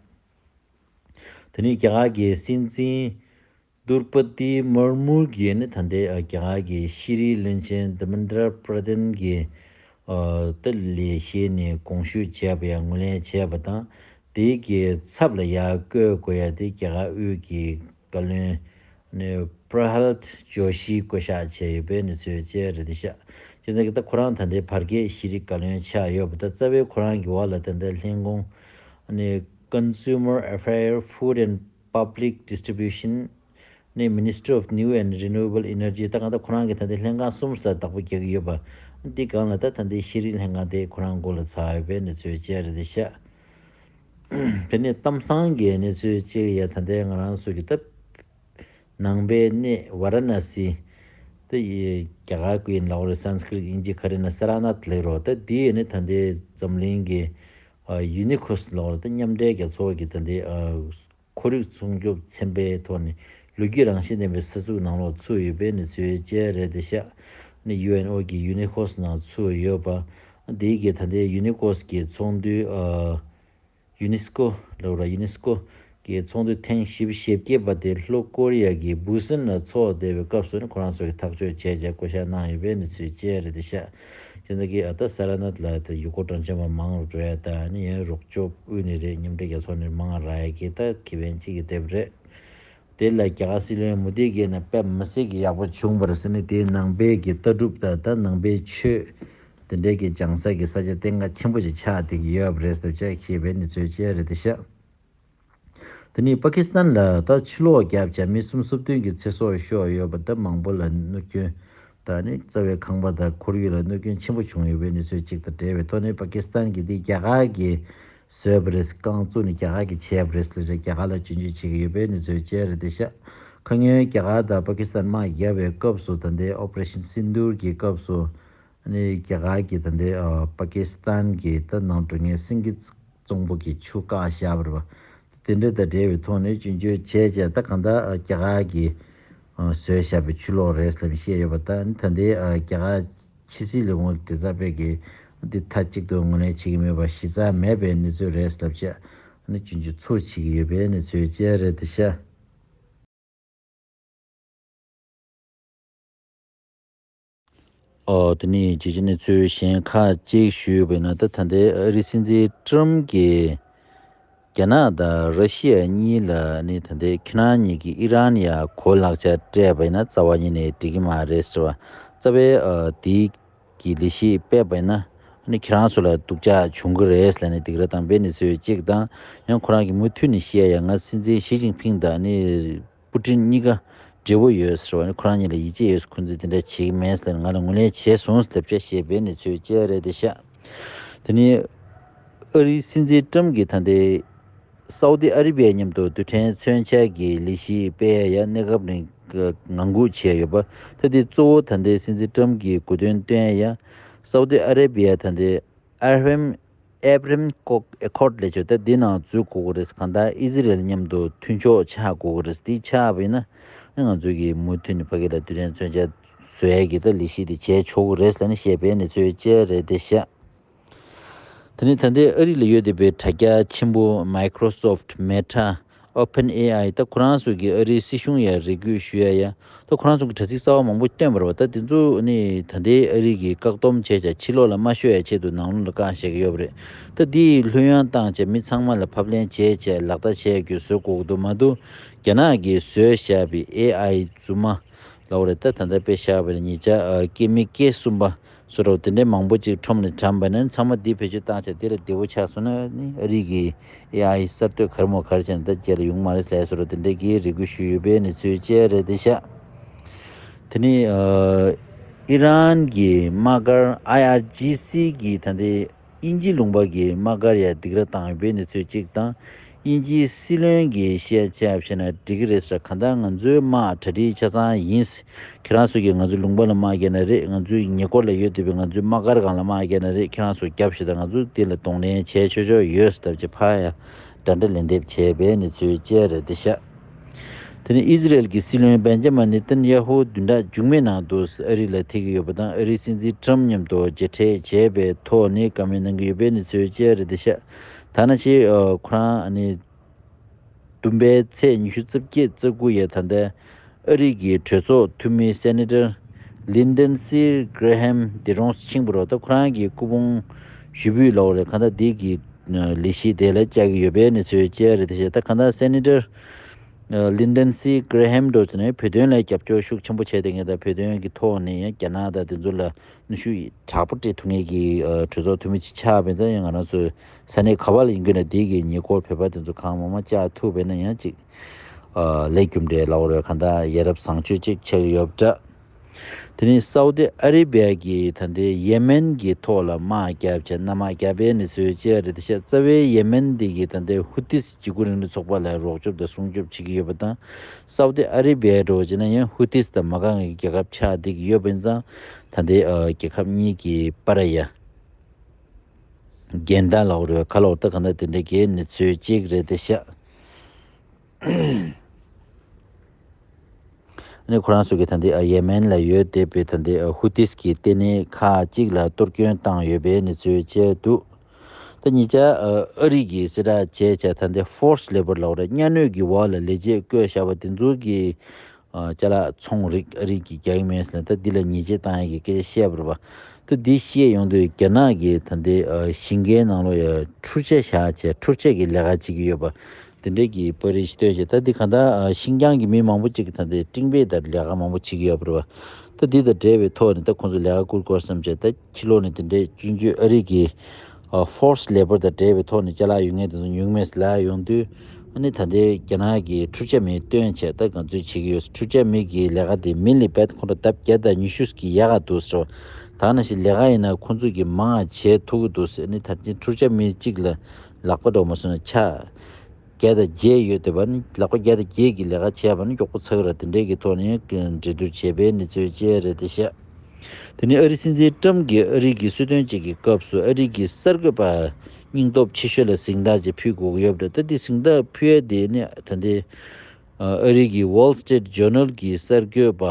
དེ་ནི་རྒྱ་གར་གྱི་སྲིད་འཛིན་དྲུག་པ་ཏི་མུར་མུ་གིས་ནི་ད་ལྟའི་རྒྱ་གར་གྱི་ཤེས་རིག་བློན་ཆེན་དྷར་མེནྡྲ་པྲ་དྷན་གྱི་ད་ལས་བྱེད་ནས་དགོངས་ཞུ་བྱས་པ་ཡང་ངོས་ལེན་བྱས་པ་དང་དེའི་གི་ཚབ་ལ་ཡར་བསྐོས་དགོས་ཡ་དེ་རྒྱ་གར་དབུས་ཀྱི་བཀའ་བློན་ནི་པྲ་ཧལད་ཇོ་ཤི་བསྐོ་གཞག་བྱས་ཡོད་པའི་གནས་ཚུལ་བཅས་རེད་དེ་ཤག་བྱས་ཙང་གི་ད་ཁོ་རང་ད་ལྟའི་བར་བརྒལ་ཤེས་རིག་བཀའ་བློན་ཆགས་ཡོད་པ་ད་རྩ་བའི་ཁོ་རང་གི་འོག་ལ་ད་ལྟའི་ལྷན་ཁང་ནི་Consumer Affairs, Food and Public Distribution ནི་Ministry of New and Renewable Energy ད་གང་ལྟར་ཁོ་རང་གི་ད་ལྟའི་ལྷན་ཁང་གསུམ་ས་བདག་པོ་རྒྱག་གི་ཡོད་པ། འདི་སྒང་ལ་ད་ད་ལྟའི་ཤེས་རིག་ལྷན་ཁང་དེ་ཁོ་རང་མགོ་ལ་ཚུད་ཡོད་པའི་གནས་ཚུལ་བཅས་རེད་དེ་ཤག་དེ་ནས་གཏམ་བཟང་གི་གནས་ཚུལ་གཅིག་ཡ་ད་ལྟའི་ང་རང་ཚོ་གི་ད་ནང་པའི་གནས་ཝཱ་ར་ཎ་སི་དེ་ཡི་རྒྱ་གར་སྐད་ཡིན་ལབ་རེད། སཾ་སྐྲྀཏ་དབྱིན་ཇི་ག་རེ་ན་སཱ་ར་ནཱཐ་ལབ་རོགས། ད་དེ་ཡི་ནི་ད་ལྟའི་འཛམ་གླིང་གི་ཡུ་ནི་ཁོ་སི་ལབ་རེད། ད་མཉམ་འབྲེལ་རྒྱལ་ཚོགས་ཀྱི་ད་ལྟའི་ཁོར་ཡུག་སྲུང་སྐྱོབ་ཚན་པའི་ཐོག་ནས་ལོ་རྒྱུས་རང་བཞིན་ལྡན་པའི་ས་ཚུགས་ནང་ལོགས་ཚུད་ཡོད་པའི་གནས་ཚུལ་བཅས་རེད་དེ་ཤག་ནི་ཡུ་ཨེན་ཨོ་གི་ཡུ་ནི་ཁོ་སི་ནང་ཚུད་ཡོད་པ། དེའི་གི་ད་ལྟའི་ཡུ་ནི་ཁོ་སི་གི་ཚོགས་འདུའི་ཨ་ཡུ་ནི་སི་ཀོ་ལབ་ར་ཡུ་ནི་སི་ཀོ་གི་ཚོགས་འདུ་ཐེངས་བཞི་བཅུ་ཞེ་བརྒྱད་པ་དེ་ལྷོ་ཀོ་རི་ཡ་གི་སྦུ་སན་ལ་འཚོགས་བསྡད་པའི་སྐབས་སུ་ནི་ཁོ་རང་ཚོ་གི་ཐག་གཅོད་བྱས་བྱས་བསྐོ་བཞག་གནང་ཡོད་པའི་གནས་ཚུལ་བཅས་རེད་དེ་ཤག་དེ་ཚོ་གིས་ཨ་ད་སཱ་ར་ནཱཐ་ལ་ད་ཡུལ་སྐོར་སྤྲང་ཆེན་པ་མང་རུ་འགྲོ་ཡ་ད་ནི་ཡང་རོགས་སྐྱོབ་དབུས་ནས་རེད། མཉམ་འབྲེལ་རྒྱལ་ཚོགས་ནས་མང་རག་ཡ་གི་ད་ཁེ་ཕན་གཅིག་གི་དེབ་རེད། དེ་ལ་རྒྱ་གར་སྲིད་བློན་མོ་དི་གིས་ནི་དཔེ་མི་སྲིད་ཀྱི་ཡག་པོ་བྱུང་བ་རེད་ཟེར་ནས་དེའི་ནང་པའི་གི་ལྟ་གྲུབ་ད་ད་ནང་པའི་ཆོས་དེ་འདྲའི་གི་སྦྱང་ས་གི་ས་ཆ་གཏན་འཁེལ་ཆེན་པོ་ཞིག་ཆགས་བསྡད་ཀྱི་ཡོད་པ་རེད་ཟེར་བྱས་ཞེས་པའི་གནས་ཚུལ་བཅས་རེད་དེ་ཤག་དེ་ནས་པ་ཀི་སི་ཐན་ལ་ད་ཕྱིར་ལོག་བརྒྱབ་བྱས་མི་སུམ་ཅུ་སོ་བདུན་གྱི་ཚེ་སྲོག་ཤོར་ཡོད་པ་ད་མང་པོ་ལ་གནོད་སྐྱོན་ད་ནི་རྩ་བའི་ཁང་པ་དང་ཁོར་ཡུག་ལ་གནོད་སྐྱོན་ཆེན་པོ་བྱུང་ཡོད་པའི་གནས་ཚུལ་གཅིག་དང་འབྲེལ་བའི་ཐོག་ནས་པ་ཀི་སི་ཐན་གྱིས་འདི་རྒྱ་གར་གྱིས་བཟོས་པ་རེད། རྐང་བཙུགས་ནས་རྒྱ་གར་གྱིས་བྱས་པ་རེད་ཟེར་རྒྱ་གར་ལ་སྐྱོན་བརྗོད་བྱེད་ཀྱི་ཡོད་པའི་གནས་ཚུལ་བཅས་རེད་དེ་ཤག་ཁ་སྔོན་རྒྱ་གར་དང་པ་ཀི་སི་ཐན་དམག་བརྒྱབ་པའི་སྐབས་སུ་ད་ལྟའི་ཨོ་པ་རེ་ཤན་སིན་དྷུར་གྱི་སྐབས་སུ་ནི་རྒྱ་གར་གྱིས་ད་ལྟའི་ཨ་པ་ཀི་སི་ཐན་གྱི་ད་ནང་འགྲོ་མཁན་སིང་གེ་གཙང་པོ་གི་ཆུ་བཀག་བཞག་པ་རེད་པ། དེ་འདྲ་དང་འབྲེལ་བའི་ཐོག་ནས་སྐྱོན་བརྗོད་བྱས་བྱས་ད་གང་ལྟར་རྒྱ་གར་གྱིས་བཟོས་བཞག་པའི་ཆུ་ལོག་རེད་ལབ་བཤད་ཡོད་པ་དང་ད་ལྟའི་རྒྱ་གར་ཕྱི་སྲིད་ལས་ཁུངས་དེ་ཚ་པས་ཀྱིས་འདི་མཐའ་གཅིག་ཏུ་ངོས་ལེན་བྱེད་ཀྱི་མེད་པ་གཞི་རྩ་མེད་པའི་གནས་ཚུལ་རེད་ལབ་བྱས་ནི་སྐྱོན་བརྗོད་ཚུར་བྱེད་ཀྱི་ཡོད་པའི་གནས་ཚུལ་བཅས་རེད་དེ་ཤག་ཨོ་དེ་ནས་རྒྱལ་སྤྱིའི་གནས་ཚུལ་གཞན་ཁག་ཅིག་ཞུས་པ་ཡིན་ན་ད་ད་ལྟའི་ཨ་རིའི་སྲིད་འཛིན་ཀྲམ་གྱིས་རྒྱ་ནག་དང་ར་ཤི་ཡ་གཉིས་ལ་ནི་ད་ལྟའི་ཁྱེད་རང་གཉིས་ཀྱིས་ཨི་རན་ཡ་གོ་ལག་ཆ་སྤྲད་པ་ཡིན་ན་རྩ་བ་ཉིད་ནས་འགྲིག་གི་མ་རེད་ཟེར་བ་རྩ་བའི་ཨ་དེའི་གི་ལས་གཞི་སྤེལ་བ་ཡིན་ན་ནི་ཁྱེད་རང་ཚོ་ལ་སྡུག་ཅག་འབྱུང་གི་རེད་ཟེར་ནས་སྡིགས་ར་བཏང་པའི་གནས་ཚུལ་གཅིག་དང་ཡང་ཁོ་རང་གིས་མུ་མཐུད་ནས་བཤད་ཡ་ང་སྲིད་འཛིན་ཞི་ཅིན་ཕིང་དང་ནི། པུ་ཏིན་གཉིས་ཀ་འབྲེལ་བོ་ཡོད་ཟེར་བ་ནི་ཁོ་རང་གཉིས་ལ་ཡིད་ཆེས་ཡོད་ཟེར་ཁོང་ཚོས་དེ་འདྲ་བྱེད་ཀྱི་མེད་ཟེར་ང་ལ་ངོས་ལེན་བྱས་སོང་ཟེར་ལབ་བྱས་བཤད་པའི་གནས་ཚུལ་བཅས་རེད་དེ་ཤག་དེ་ནས་ཨ་རིའི་སྲིད་འཛིན་ཀྲམ་གྱིས་ད་ལྟའི་སའུ་ཏི་ཨ་རི་བི་ཡ་མཉམ་དུ་རྡུལ་ཕྲན་མཚོན་ཆ་གི་ལས་གཞི་སྤེལ་ཡ་གནས་སྐབས་རིང་ངང་སྒུག་བྱས་ཡོད་པ་ད་དེ་གཙོ་བོ་ད་ལྟའི་སྲིད་འཛིན་ཀྲམ་གྱིས་གོ་སྟོན་བཏོན་ཡ་སའུ་ཏི་ཨ་རི་བི་ཡ་ད་ལྟའི་ཨ་ར་བྷམ་ཨེབ་རམ་ཀོག་ཨེ་ཁོར་ལས་ཆོག་ད་འདི་ནང་འཛུལ་དགོས་ཀྱི་རེད། གང་ལྟར་ཨི་ཟི་རེལ་མཉམ་དུ་མཐུན་ཕྱོགས་ཆགས་དགོས་ཀྱི་རེད། འདི་ཆགས་པ་ཡིན་ན་ང་ཚོ་གིས་མུ་མཐུད་ནས་ཕ་གི་ལ་རྡུལ་ཕྲན་མཚོན་ཆ་བཟོ་ཡས་ཀྱི་ད་ལས་གཞི་དེ་བྱས་ཆོག་གི་རེད་ཟེར་ནས་བཤད་པའི་གནས་ཚུལ་བཅས་རེད་དེ་ཤག་དེ་ནས་ད་ལྟའི་ཨ་རི་ལ་ཡོད་བསྡད་པའི་དྲ་རྒྱ་ཆེན་པོ་Microsoft Meta OpenAI ད་ཁོ་རང་ཚོ་གིས་ཨ་རིའི་སྲིད་གཞུང་ཡ་རེ་སྐུལ་ཞུ་ཡ་ཡ་ད་ཁོ་རང་ཚོ་གི་དྲ་ཚིགས་གསར་བ་མང་པོ་བཏོན་པ་རེད་བ། ད་དེ་ཚོ་ནི་ད་ལྟའི་ཨ་རི་གིས་བཀག་སྡོམ་བྱས་བྱས་ཕྱི་ལོགས་ལ་མ་ཤོར་ཡ་ཆེད་དུ་ནང་ལོགས་ལ་བཀག་བཞག་གི་ཡོད་པ་རེད། ད་འདི་ལྷོད་ཡངས་བཏང་བྱས་མི་ཚང་མ་ལ་ཕབ་ལེན་བྱས་བྱས་ལག་བསྟར་བྱས་རྒྱུ་བཟོ་དགོས་ཀྱི་འདུག་མ་གཏོགས་ རྒྱ་ནག་གིས་བཟོས་བཞག་པའི་ཨེ་ཨའི་རྫུན་མ་ལབ་པ་རེད། ད་ད་ལྟ་དཔེ་བཞག་པ་ཡིན་ན་ཉིས་བརྒྱ་ཨ་སྐྱེ་དམན་སྐྱེ་གསུམ་པ་སོགས་དེ་འདྲའི་མང་པོ་ཅིག་ཁྲོམ་ནས་བཀྲམ་པ་ཡིན་ན་ཚང་མ་འདི་བེད་སྤྱོད་བཏང་བྱས་དེ་ལ་བདེ་པོ་ཆགས་སོང་ན་ནི་ཨ་རི་གི་ཨེ་ཨའི་གསར་གཏོད་ག་རེ་མོ་ག་རེ་བྱས་ན་ད་རྗེས་ལ་ཡོང་མ་རེད་ལབ་སོགས་དེ་འདྲ་གི་རེ་སྐུལ་ཞུས་ཡོད་པའི་གནས་ཚུལ་བཅས་རེད་དེ་ཤག་དེ་ནས་ཨ་ཨི་རན་གྱི་དམག་སྒར་ཨའི་ཨར་ཇི་སི་གི་ད་ལྟའི་དབྱིན་ཇི་ལུང་པ་གི་དམག་སྒར་ཡ་སྡིགས་ར་བཏང་ཡོད་པའི་གནས་ཚུལ་གཅིག་དང་། དབྱིན་ཇིའི་སྲིད་བློན་གྱིས་བཤད་བྱས་བྱས་ན་འགྲིག་གི་རེད་ཟེར། གང་ལྟར་ང་ཚོའི་དམག་གྲ་སྒྲིག་ཆ་ཚང་ཡིན། ཁྱེད་རང་ཚོ་གིས་ང་ཚོའི་ལུང་པ་ལ་དམག་རྒྱག་ན་རེད། ང་ཚོའི་ཉེ་འཁོར་ལ་ཡོད་བསྡད་པའི་ང་ཚོའི་དམག་སྒར་སྒང་ལ་དམག་རྒྱག་ན་རེད། ཁྱེད་རང་ཚོ་རྒྱབ་ཤིག་དང་ང་ཚོ་འདི་ལ་གདོང་ལེན་བྱས་ཆོག་ཆོག་ཡོད་ཟེར་ལབ་བྱས་ཕར་ཡ་འདྲ་འདྲ་ལན་འདེབས་བྱས་པའི་གནས་ཚུལ་བཅས་རེད་དེ་ཤག་དེ་ནས་ཨི་ཟི་རེལ་གྱི་སྲིད་བློན་བན་ཇ་མ་ནི་ཏན་ཡ་ཧུ་བདུན་ཕྲག་མཇུག་མའི་ནང་དུ་ཨ་རི་ལ་ཐེག་གི་ཡོད་པ་དང་ཨ་རིའི་སྲིད་འཛིན་ཊམ་མཉམ་དུ་མཇལ་འཕྲད་བྱས་པའི་ཐོག་ནས་བཀའ་མོལ་གནང་གི་ཡོད་པའི་གནས་ཚུལ་བཅས་རེད་དེ་ཤག་ད་ནང་བཞིན་ཨ་ཁོ་རང་ཨ་ནི་བདུན་པའི་ཚེས་ཉི་ཤུ་རྩ་བརྒྱད་རྩ་དགུ་ཡ་ད་ལྟ་ཨ་རི་གི་གྲོས་ཚོགས་འཐུས་མི་སེ་ནེ་ཊར་ལིན་ཌན་སི་གྷི་རེ་ཧམ་འདི་རོང་ཕྱིན་པ་རེད། ད་ཁོ་རང་གི་སྐུ་ཕུང་ཞུ་འབུལ་ལབ་པ་རེད། གང་ལྟར་འདི་གི་ལས་གཞི་དེ་ལ་བཅར་གྱི་ཡོད་པའི་གནས་ཚུལ་བཅས་རེད་དེ་ཤག་ད་གང་ལྟར་སེ་ནེ་ཊར་ལིན་ཌན་སི་གྷི་རེ་ཧམ་འདྲ་བོ་ཅིག་ནི་བོད་དོན་ལ་རྒྱབ་སྐྱོར་ཤུགས་ཆེན་པོ་བྱས་བསྡད་མཁན་དང་བོད་དོན་གྱི་ཐོག་ནས་ཡང་རྒྱ་ནག་དང་དེ་ཚོ་ལ་གནོན་ཤུགས་དྲག་པོ་སྤྲད་ཐུབ་མཁན་གྱི་ཨ་གྲོས་ཚོགས་འཐུས་མི་ཅིག་ཆགས་པ་ཡིན་ཙང་ཡང་ང་རང་ཚོ་ས་གནས་ག་པ་ལ་ཡིན་དགོས་ན་དེ་གི་ཉེ་འཁོར་བོད་པ་དེ་ཚོ་གང་མང་མང་བཅར་ཐུབ་པ་ཡིན་ན་ཡང་ཅིག་ཨ་ལས་རྒྱུ་འབྲས་ལབ་པ་རེད། གང་ལྟར་ཡ་རབས་བཟང་སྤྱོད་ཅིག་ཆགས་ཀྱི་ཡོད་པ་འདྲ། དེ་ནས་སའུ་དི་ཨ་རི་བྷི་ཡ་གིས་ད་ལྟའི་ཡེ་མེན་གྱི་ཐོག་ལ་དམག་བརྒྱབ་བྱས་གནམ་དམག་བརྒྱབ་པའི་གནས་ཚུལ་བཅས་རེད་དེ་ཤག་རྩ་བའི་ཡེ་མེན་འདི་གིས་ད་ལྟའི་ཧུ་ཏིས་འཇིགས་སྐུལ་རིང་ལུགས་ཚོགས་པ་ལ་རོགས་སྐྱོབ་དང་སྲུང་སྐྱོབ་བྱེད་ཀྱི་ཡོད་པ་དང་། སའུ་དི་ཨ་རི་བྷི་ཡ་འདྲ་བོ་བྱས་ན་ཡང་ཧུ་ཏིས་དང་མ་དགའ་མཁན་གྱི་རྒྱལ་ཁབ་ཆགས་བསྡད་ཀྱི་ཡོད་པ་ཡིན་ཙང་ད་ལྟའི་ཨ་རྒྱལ་ཁབ་གཉིས་ཀྱི་བར་ཡ་འགལ་ཟླ་ལབ་དགོས་རེད་བ། ག་ལབ་དགོས་རེད། ད་ག་ན་དེ་འདྲ་གི་གནས་ཚུལ་གཅིག་རེད་དེ་ཤག་ནི་ཁོ་རང་ཚོ་གི་ད་ལྟའི་ཡེ་མེན་ལ་ཡོད་བསྡད་པའི་ད་ལྟའི་ཧུ་ཏིས་ཀྱི་ལྟེ་གནས་ཁག་ཅིག་ལ་གཏོར་སྐྱོན་བཏང་ཡོད་པའི་གནས་ཚུལ་བཅས་འདུག་ད་ཉེ་ཆར་ཨ་རི་གི་གསལ་བསྒྲགས་བྱས་བྱས་ད་ལྟའི་ཕོར་སི་ལེ་བར་ལབ་རེད། གཉའ་གནོན་གྱི་འོག་ལ་ལས་བྱེད་བསྐོས་བཞག་པ་དེ་ཚོ་གི་ཨ་ཅ་ལག་ཚོང་རིགས་ཨ་རི་གི་རྒྱག་གི་མེད་ཟེར་ནས་ད་འདི་ལ་ཉེས་ཆད་བཏང་ཡག་གི་སྐད་ཆ་བཤད་པ་རེད་པ། ད་འདི་བཤད་ཡོང་དུས་རྒྱ་ནག་གིས་ད་ལྟའི་ཨ་ཞིང་ཁའི་ནང་ལོགས་ཡ་འཕྲུལ་ཆས་བཞག་བྱས་འཕྲུལ་ཆས་ཀྱི་ལས་ཀ་བྱེད་ཀྱི་ཡོད་པ། དེ་འདྲས་ཀྱི་པར་རིས་ཤིག་བཏོན་བྱས། ད་འདི་གང་ལྟར་ཨ་ཤིན་ཅང་གི་མི་མང་པོ་ཅིག་གིས་ད་ལྟའི་སྤྲིང་པའི་ད་ལས་ཀ་མང་པོ་བྱེད་ཀྱི་ཡོད་པ་རེད་པ། ད་འདི་དང་འབྲེལ་བའི་ཐོག་ནས་ད་ཁོང་ཚོ་ལས་ཀ་བསྐུར་དགོས་བསམ་བྱས། ད་ཕྱི་ལོགས་ནས་དེ་འདྲས་སྐྱོན་བརྗོད་ཨ་རི་གི་ཨ་ཕོར་སི་ལེ་བར་དང་འབྲེལ་བའི་ཐོག་ནས་ཅ་ལག་ཡོད་མཁན་དེ་ཚོ་ཉུང་མེད་ལ་ཡོང་དུས། ཨ་ནི་ད་ལྟའི་རྒྱ་ནག་གིས་འཕྲུལ་ཆས་མི་བཏོན་བྱས་ད་ང་ཚོས་བྱེད་ཀྱི་ཡོད། འཕྲུལ་ཆས་མི་གི་ལས་ཀ་དེ་མི་ལི་བེད་ཁོང་ཁྲོ་ལྡབ་བརྒྱ་དང་ཉི་ཤུ་གི་ཡག་ག་འདུག་ཟེར་བ། ད་ནང་བཞིན་ལས་ཀ་ཡིན་ན་ཁོང་ཚོ་གིས་མང་བ་བྱེད་ཐུབ་ཀྱི་འདུག་ཟེར། ཨ་ནི་ད་ལྟའི་འཕྲུལ་ཆས་མི་གཅིག་ལ་ལག་པ་འགྲོ་མ་སོང་ན་ཆ་བརྒྱ་དང་བརྒྱད་ཡོད་བསྡད་པ་ནི། ལག་པ་བརྒྱ་དང་བརྒྱད་ཀྱི་ལས་ཀ་བྱས་པ་ནི་མགྱོགས་པོ་ཚར་གི་རེད། དེ་འདྲས་ཀྱི་ཐོག་ནས་འགྲན་བསྡུར་བྱས་པའི་གནས་ཚུལ་བཅས་རེད་དེ་ཤག་དེ་ནས་ཨ་རིའི་སྲིད་འཛིན་ཀྲམ་གྱིས་ཨ་རི་གི་གསོལ་སྟོན་བཅས་ཀྱི་སྐབས་སུ་ཨ་རི་གི་གསར་འགོད་པ་སྙིང་སྟོབས་ཆེ་ཤོས་ལ་གཟེངས་རྟགས་ཅིག་ཕུལ་དགོས་ཀྱི་ཡོད་པ་རེད། ད་དེ་གཟེངས་རྟགས་ཕུལ་ཡས་དེ་ནི་ད་ལྟའི་ཨ་རི་གི་Wall Street Journal གྱི་གསར་འགོད་པ་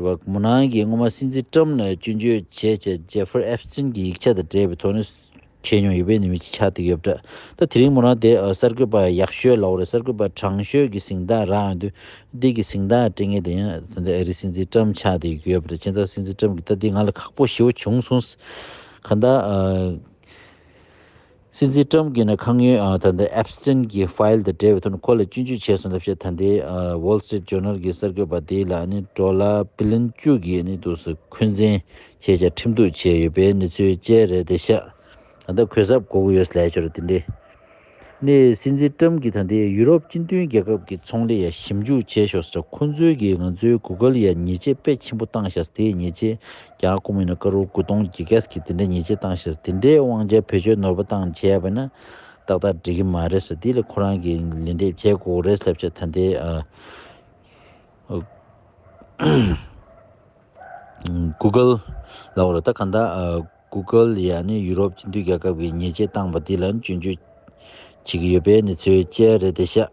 རེད་པ། མོ་རང་གིས་སྔོན་མ་སྲིད་འཛིན་ཀྲམ་ལ་སྐྱོན་བརྗོད་བྱས་བྱས་ཇེ་ཧྥ་རི་ཨེབ་སི་ཏིན་གྱི་ཡིག་ཆ་དང་འབྲེལ་བའི་ཐོག་ནས་བྱས་མྱོང་ཡོད་པའི་ནི་མི་ཅིག་ཆགས་བསྡད་ཡོད་པ་འདྲ། ད་དེ་རིང་མོ་རང་དེ་ཨ་གསར་འགོད་པ་ཡག་ཤོས་ལབ་དགོས་རེད། གསར་འགོད་པ་དྲང་ཤོས་ཀྱི་གཟེངས་རྟགས་རག་ཡོང་དུས། འདི་གི་གཟེངས་རྟགས་སྤྲད་མཁན་དེ་ཡང་ད་ལྟ་ཨ་རིའི་སྲིད་འཛིན་ཀྲམ་ཆགས་བསྡད་ཡོད་པ་རེད། བྱས་ཙང་སྲིད་འཛིན་ཀྲམ་གྱིས་ད་འདི་ང་ལ་ཁག་པོ་ཞེ་པོ་བྱུང་སོང་། གང་ལྟར་ཨ་སྲིད་འཛིན་ཀྲམ་གྱིས་ནི་ཁ་སྔོན་ཨ་ད་ལྟ་ཨེབ་སི་ཏིན་གྱི་ཕ་ཡིལ་དང་འབྲེལ་བའི་ཐོག་ནས་ཁོ་ལ་སྐྱོན་བརྗོད་བྱས་སོང་ལབ་བཤད། ད་ལྟའི་ཨ་Wall Street Journal གྱི་གསར་འགོད་པ་དེ་ལ་ནི་ཌོ་ལར་བི་ལིན་བཅུ་གི་ནི་འདུག་སེ་འཁོན་འཛིན་བྱས་བྱས་ཁྲིམས་གཏུག་བྱས་ཡོད་པའི་གནས་ཚུལ་བཅས་རེད་དེ་ཤག་ད་ལྟ་གུས་ཞབས་དགོས་ཀྱི་ཡོད་ལབ་ཡ་ཅིག་རེད། དེ་འདྲས་ནས་སྲིད་འཛིན་ཀྲམ་གྱིས་ད་ལྟའི་ཡུ་རོབ་སྤྱི་མཐུན་རྒྱལ་ཁབ་ཀྱི་ཚོང་ལས་ཡ་ཞིབ་འཇུག་བྱས་ཤོག་ཟེར། ཁོང་ཚོས་ཀྱིས་ང་ཚོའི་གུ་གལ་ཡ་ཉེས་ཆད་དཔེ་ཆེན་པོ་བཏང་ཤག་དེའི་ཉེས་ཆད་རྒྱ་གར་སྒོར་མོ་ཡིན་ན་ཀ་རོར་དགུ་སྟོང་བརྒྱད་བརྒྱ་ཟེར་གྱི་དེ་འདྲའི་ཉེས་ཆད་བཏང་ཤག་དེ་འདྲའི་དབང་ཆ་བེད་སྤྱོད་ནོར་བ་བཏང་བྱས་པ་ན་ཏག་ཏག་འགྲིག་གི་མ་རེད་ཟེར། དེ་ལ་ཁོ་རང་གིས་ལན་འདེབས་བྱེད་དགོས་རེད་ལབ་བྱས། ད་ལྟའི་ཨ་གུ་གལ་ལབ་དགོས་རེད། ད་གང་ལྟར་ཨ་གུ་གལ་ཡ་ནི་ཡུ་རོབ་སྤྱི་མཐུན་རྒྱལ་ཁབ་ཀྱིས་ཉེས་ཆད་བཏང་པ་དེ་ལ་སྐྱོན་བརྗོད་བྱེད་ཀྱི་ཡོད་པའི་གནས་ཚུལ་བཅས་རེད་དེ་ཤག་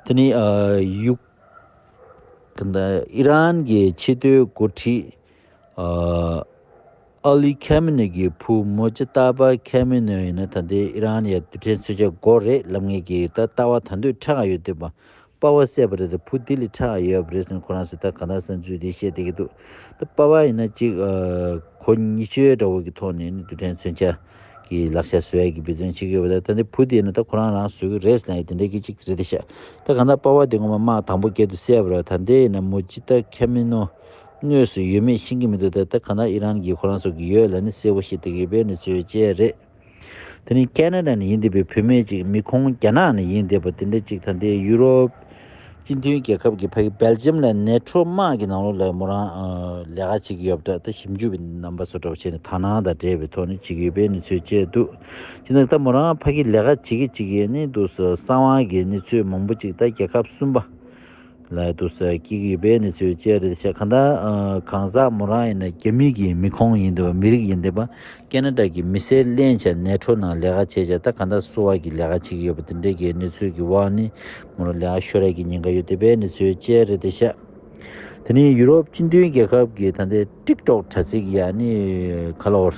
དེ་ནི་ཨ་ཡུ་ཨི་རན་གྱི་ཆེས་མཐོའི་འགོ་ཁྲིད་ཨ་ཨ་ལི་ཁེ་མི་ནི་གི་བུ་མོ་ཇི་ཏཱ་པ་ཁེ་མི་ནི་ཡིན་ན་ད་ལྟའི་ཨི་རན་ཡ་རྡུལ་ཕྲན་མཚོན་ཆ་དགོས་རེད་ལབ་མཁན་གྱི་ད་ལྟ་བ་ད་དུང་ཁྲ་ག་ཡོད་འདུག་པ། པ་ཕ་བསད་པ་རེད་དེ་བུ་ལྡི་ལི་ཁྲ་ག་ཡོད་པ་རེད་ཟེར་ནས་ཁོ་རང་ཚོས་ད་ག་ན་གསར་འགྱུར་འདི་བཤད་བསྡད་ཀྱི་འདུག་ད་པ་ཕ་ཡིན་ན་གཅིག་ཨ་གོ་ཉི་ཤུའི་འདྲ་བོ་གི་ཐོག་ནས་ནི་རྡུལ་ཕྲན་མཚོན་ཆ་ གི་ལག་ཆ་བཟོ་ཡ་གི་འབད་བརྩོན་བྱེད་ཀྱི་ཡོད་པ་དང་། ད་འདི་བུ་དེ་ཡིན་ན་ད་ཁོ་རང་རང་བཟོ་གི་རེད་ཟེར་ན་ཡང་དེ་འདྲའི་གི་ཅིག་རེད་དེ་ཤག་ད་གང་ལྟར་པ་ཕ་དེ་ངོ་མ་དམག་དང་པོ་སྐྱེལ་དུས་བསད་པ་རེད། ད་འདི་ཡིན་ན་མོ་ཇི་ཏ་ཁ་མི་ནོ་དངོས་སུ་ཡོད་མེད་ཤེས་ཀྱི་མི་འདུག་ད་ད་གང་ལྟར་ཨི་རན་གྱིས་ཁོ་རང་ཚོ་གི་ཡོད་ལབ་ནས་གསལ་པོ་བཤད་བསྡད་ཀྱི་ཡོད་པའི་གནས་ཚུལ་བཅས་རེད། དེ་ནས་ཁེ་ན་ཌ་ནས་ཡིན་བསྡད་པའི་བུད་མེད་ཅིག་མི་ཁོང་རྒྱ་ནག་ནས་ཡིན་བསྡད་པ་དེ་འདྲ་ཅིག་ད་ལྟའི་ཡུ་རོབ་སྤྱི་མཐུན་རྒྱལ་ཁབ་ཀྱི་ཕ་གི་སྦེལ་ཇམ་ལ་ནེ་ཊོ་དམག་གི་ནང་ལོགས་ལ་མོ་རང་ཨ་ལས་ཀ་བྱེད་ཀྱི་ཡོད་པ་འདྲ། ད་ཞིབ་འཇུག་པའི་རྣམ་པ་ཚོ་འདྲ་བོ་བྱས་ནས་དག་སྣང་དང་འབྲེལ་བའི་ཐོག་ནས་བྱེད་ཀྱི་ཡོད་པའི་གནས་ཚུལ་བཅས་འདུག་ཅི་ན་ད་མོ་རང་ཕ་གི་ལས་ཀ་བྱེད་ཀྱི་བྱེད་ཀྱི་ནི་འདུག་གསང་བ་གི་གནས་ཚུལ་མང་པོ་ཅིག་ད་རྒྱལ་ཁབ་གསུམ་པ་ལ་འདུག་ས་སྐྱེ་གི་ཡོད་པའི་གནས་ཚུལ་བཅས་རེད་ཤག་གང་ལྟར་གང་ཟག་མོ་རང་ཡིན་ན་རྒྱ་མི་གི་མི་ཁོང་ཡིན་འདུག་མི་རིགས་ཡིན་འདུག་པ། ཁེ་ན་ཌ་གི་མི་སེར་ལེན་བྱས་ནེ་ཊོ་ནང་ལས་ཀ་བྱས་བྱས་ད་གང་ལྟར་གསོ་བ་གི་ལས་ཀ་བྱེད་ཀྱི་ཡོད་པ་དེ་འདྲའི་གི་གནས་ཚུལ་གི་འོག་ནས་མོ་རང་ལས་ཀ་ཤོར་ཡ་གི་ཉེན་ཁ་ཡོད་བསྡད་པའི་གནས་ཚུལ་བཅས་རེད་དེ་ཤག་དེ་ནས་ཡུ་རོབ་སྤྱི་མཐུན་རྒྱལ་ཁབ་ཀྱི་ད་ལྟའི་ཊིག་ཊོག་དྲ་ཚིགས་ཡ་ནི་ག་ལ་བར་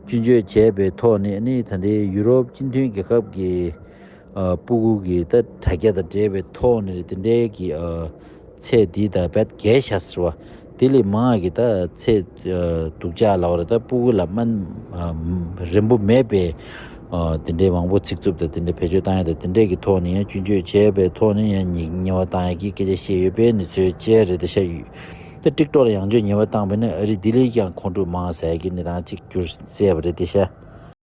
སྐྱོན་བརྗོད་བྱས་པའི་ཐོག་ནས་ནི་ད་ལྟའི་ཡུ་རོབ་སྤྱི་མཐུན་རྒྱལ་ཁབ་ཀྱི་ཨ་སྤུ་གུ་གི་ད་དྲ་རྒྱ་དང་འབྲེལ་བའི་ཐོག་ནས་དེ་འདྲའི་གི་ཨ་ཚད་འདི་ད་བད་རྒྱལ་ཤ་ཟེར་བ་དེ་ལས་མང་གི་ད་ཚད་ཨ་སྡུག་ཅག་ལབ་རེད། ད་སྤུ་གུ་ལ་སྨན་ཨ་རན་པོ་མེད་པའི་ཨ་དེ་འདྲའི་མང་པོ་ཚིག་རྩུབ་དང་དེ་འདྲ་བེད་སྤྱོད་བཏང་ཡ་དང་དེ་འདྲའི་གི་ཐོག་ནས་ཡང་སྐྱོན་བརྗོད་བྱས་པའི་ཐོག་ནས་ཡང་ཉེས་ཉེས་པ་བཏང་ཡ་གི་སྐད་ཆ་བཤད་ཡོད་པའི་གནས་ཚུལ་བཅས་རེད་དེ་ཤག་ད་ཊིག་ཊོག་ལ་ཡང་བསྐྱར་ཉེས་པ་བཏང་པ་ཡིན་ན་ཨ་རི་ལྡི་ལི་ཀྱང་ཁོང་ཁྲོ་མང་ཟ་ཡ་གི་གནས་སྟངས་ཅིག་འགྱུར་སྲིད་པ་རེད་དེ་ཤག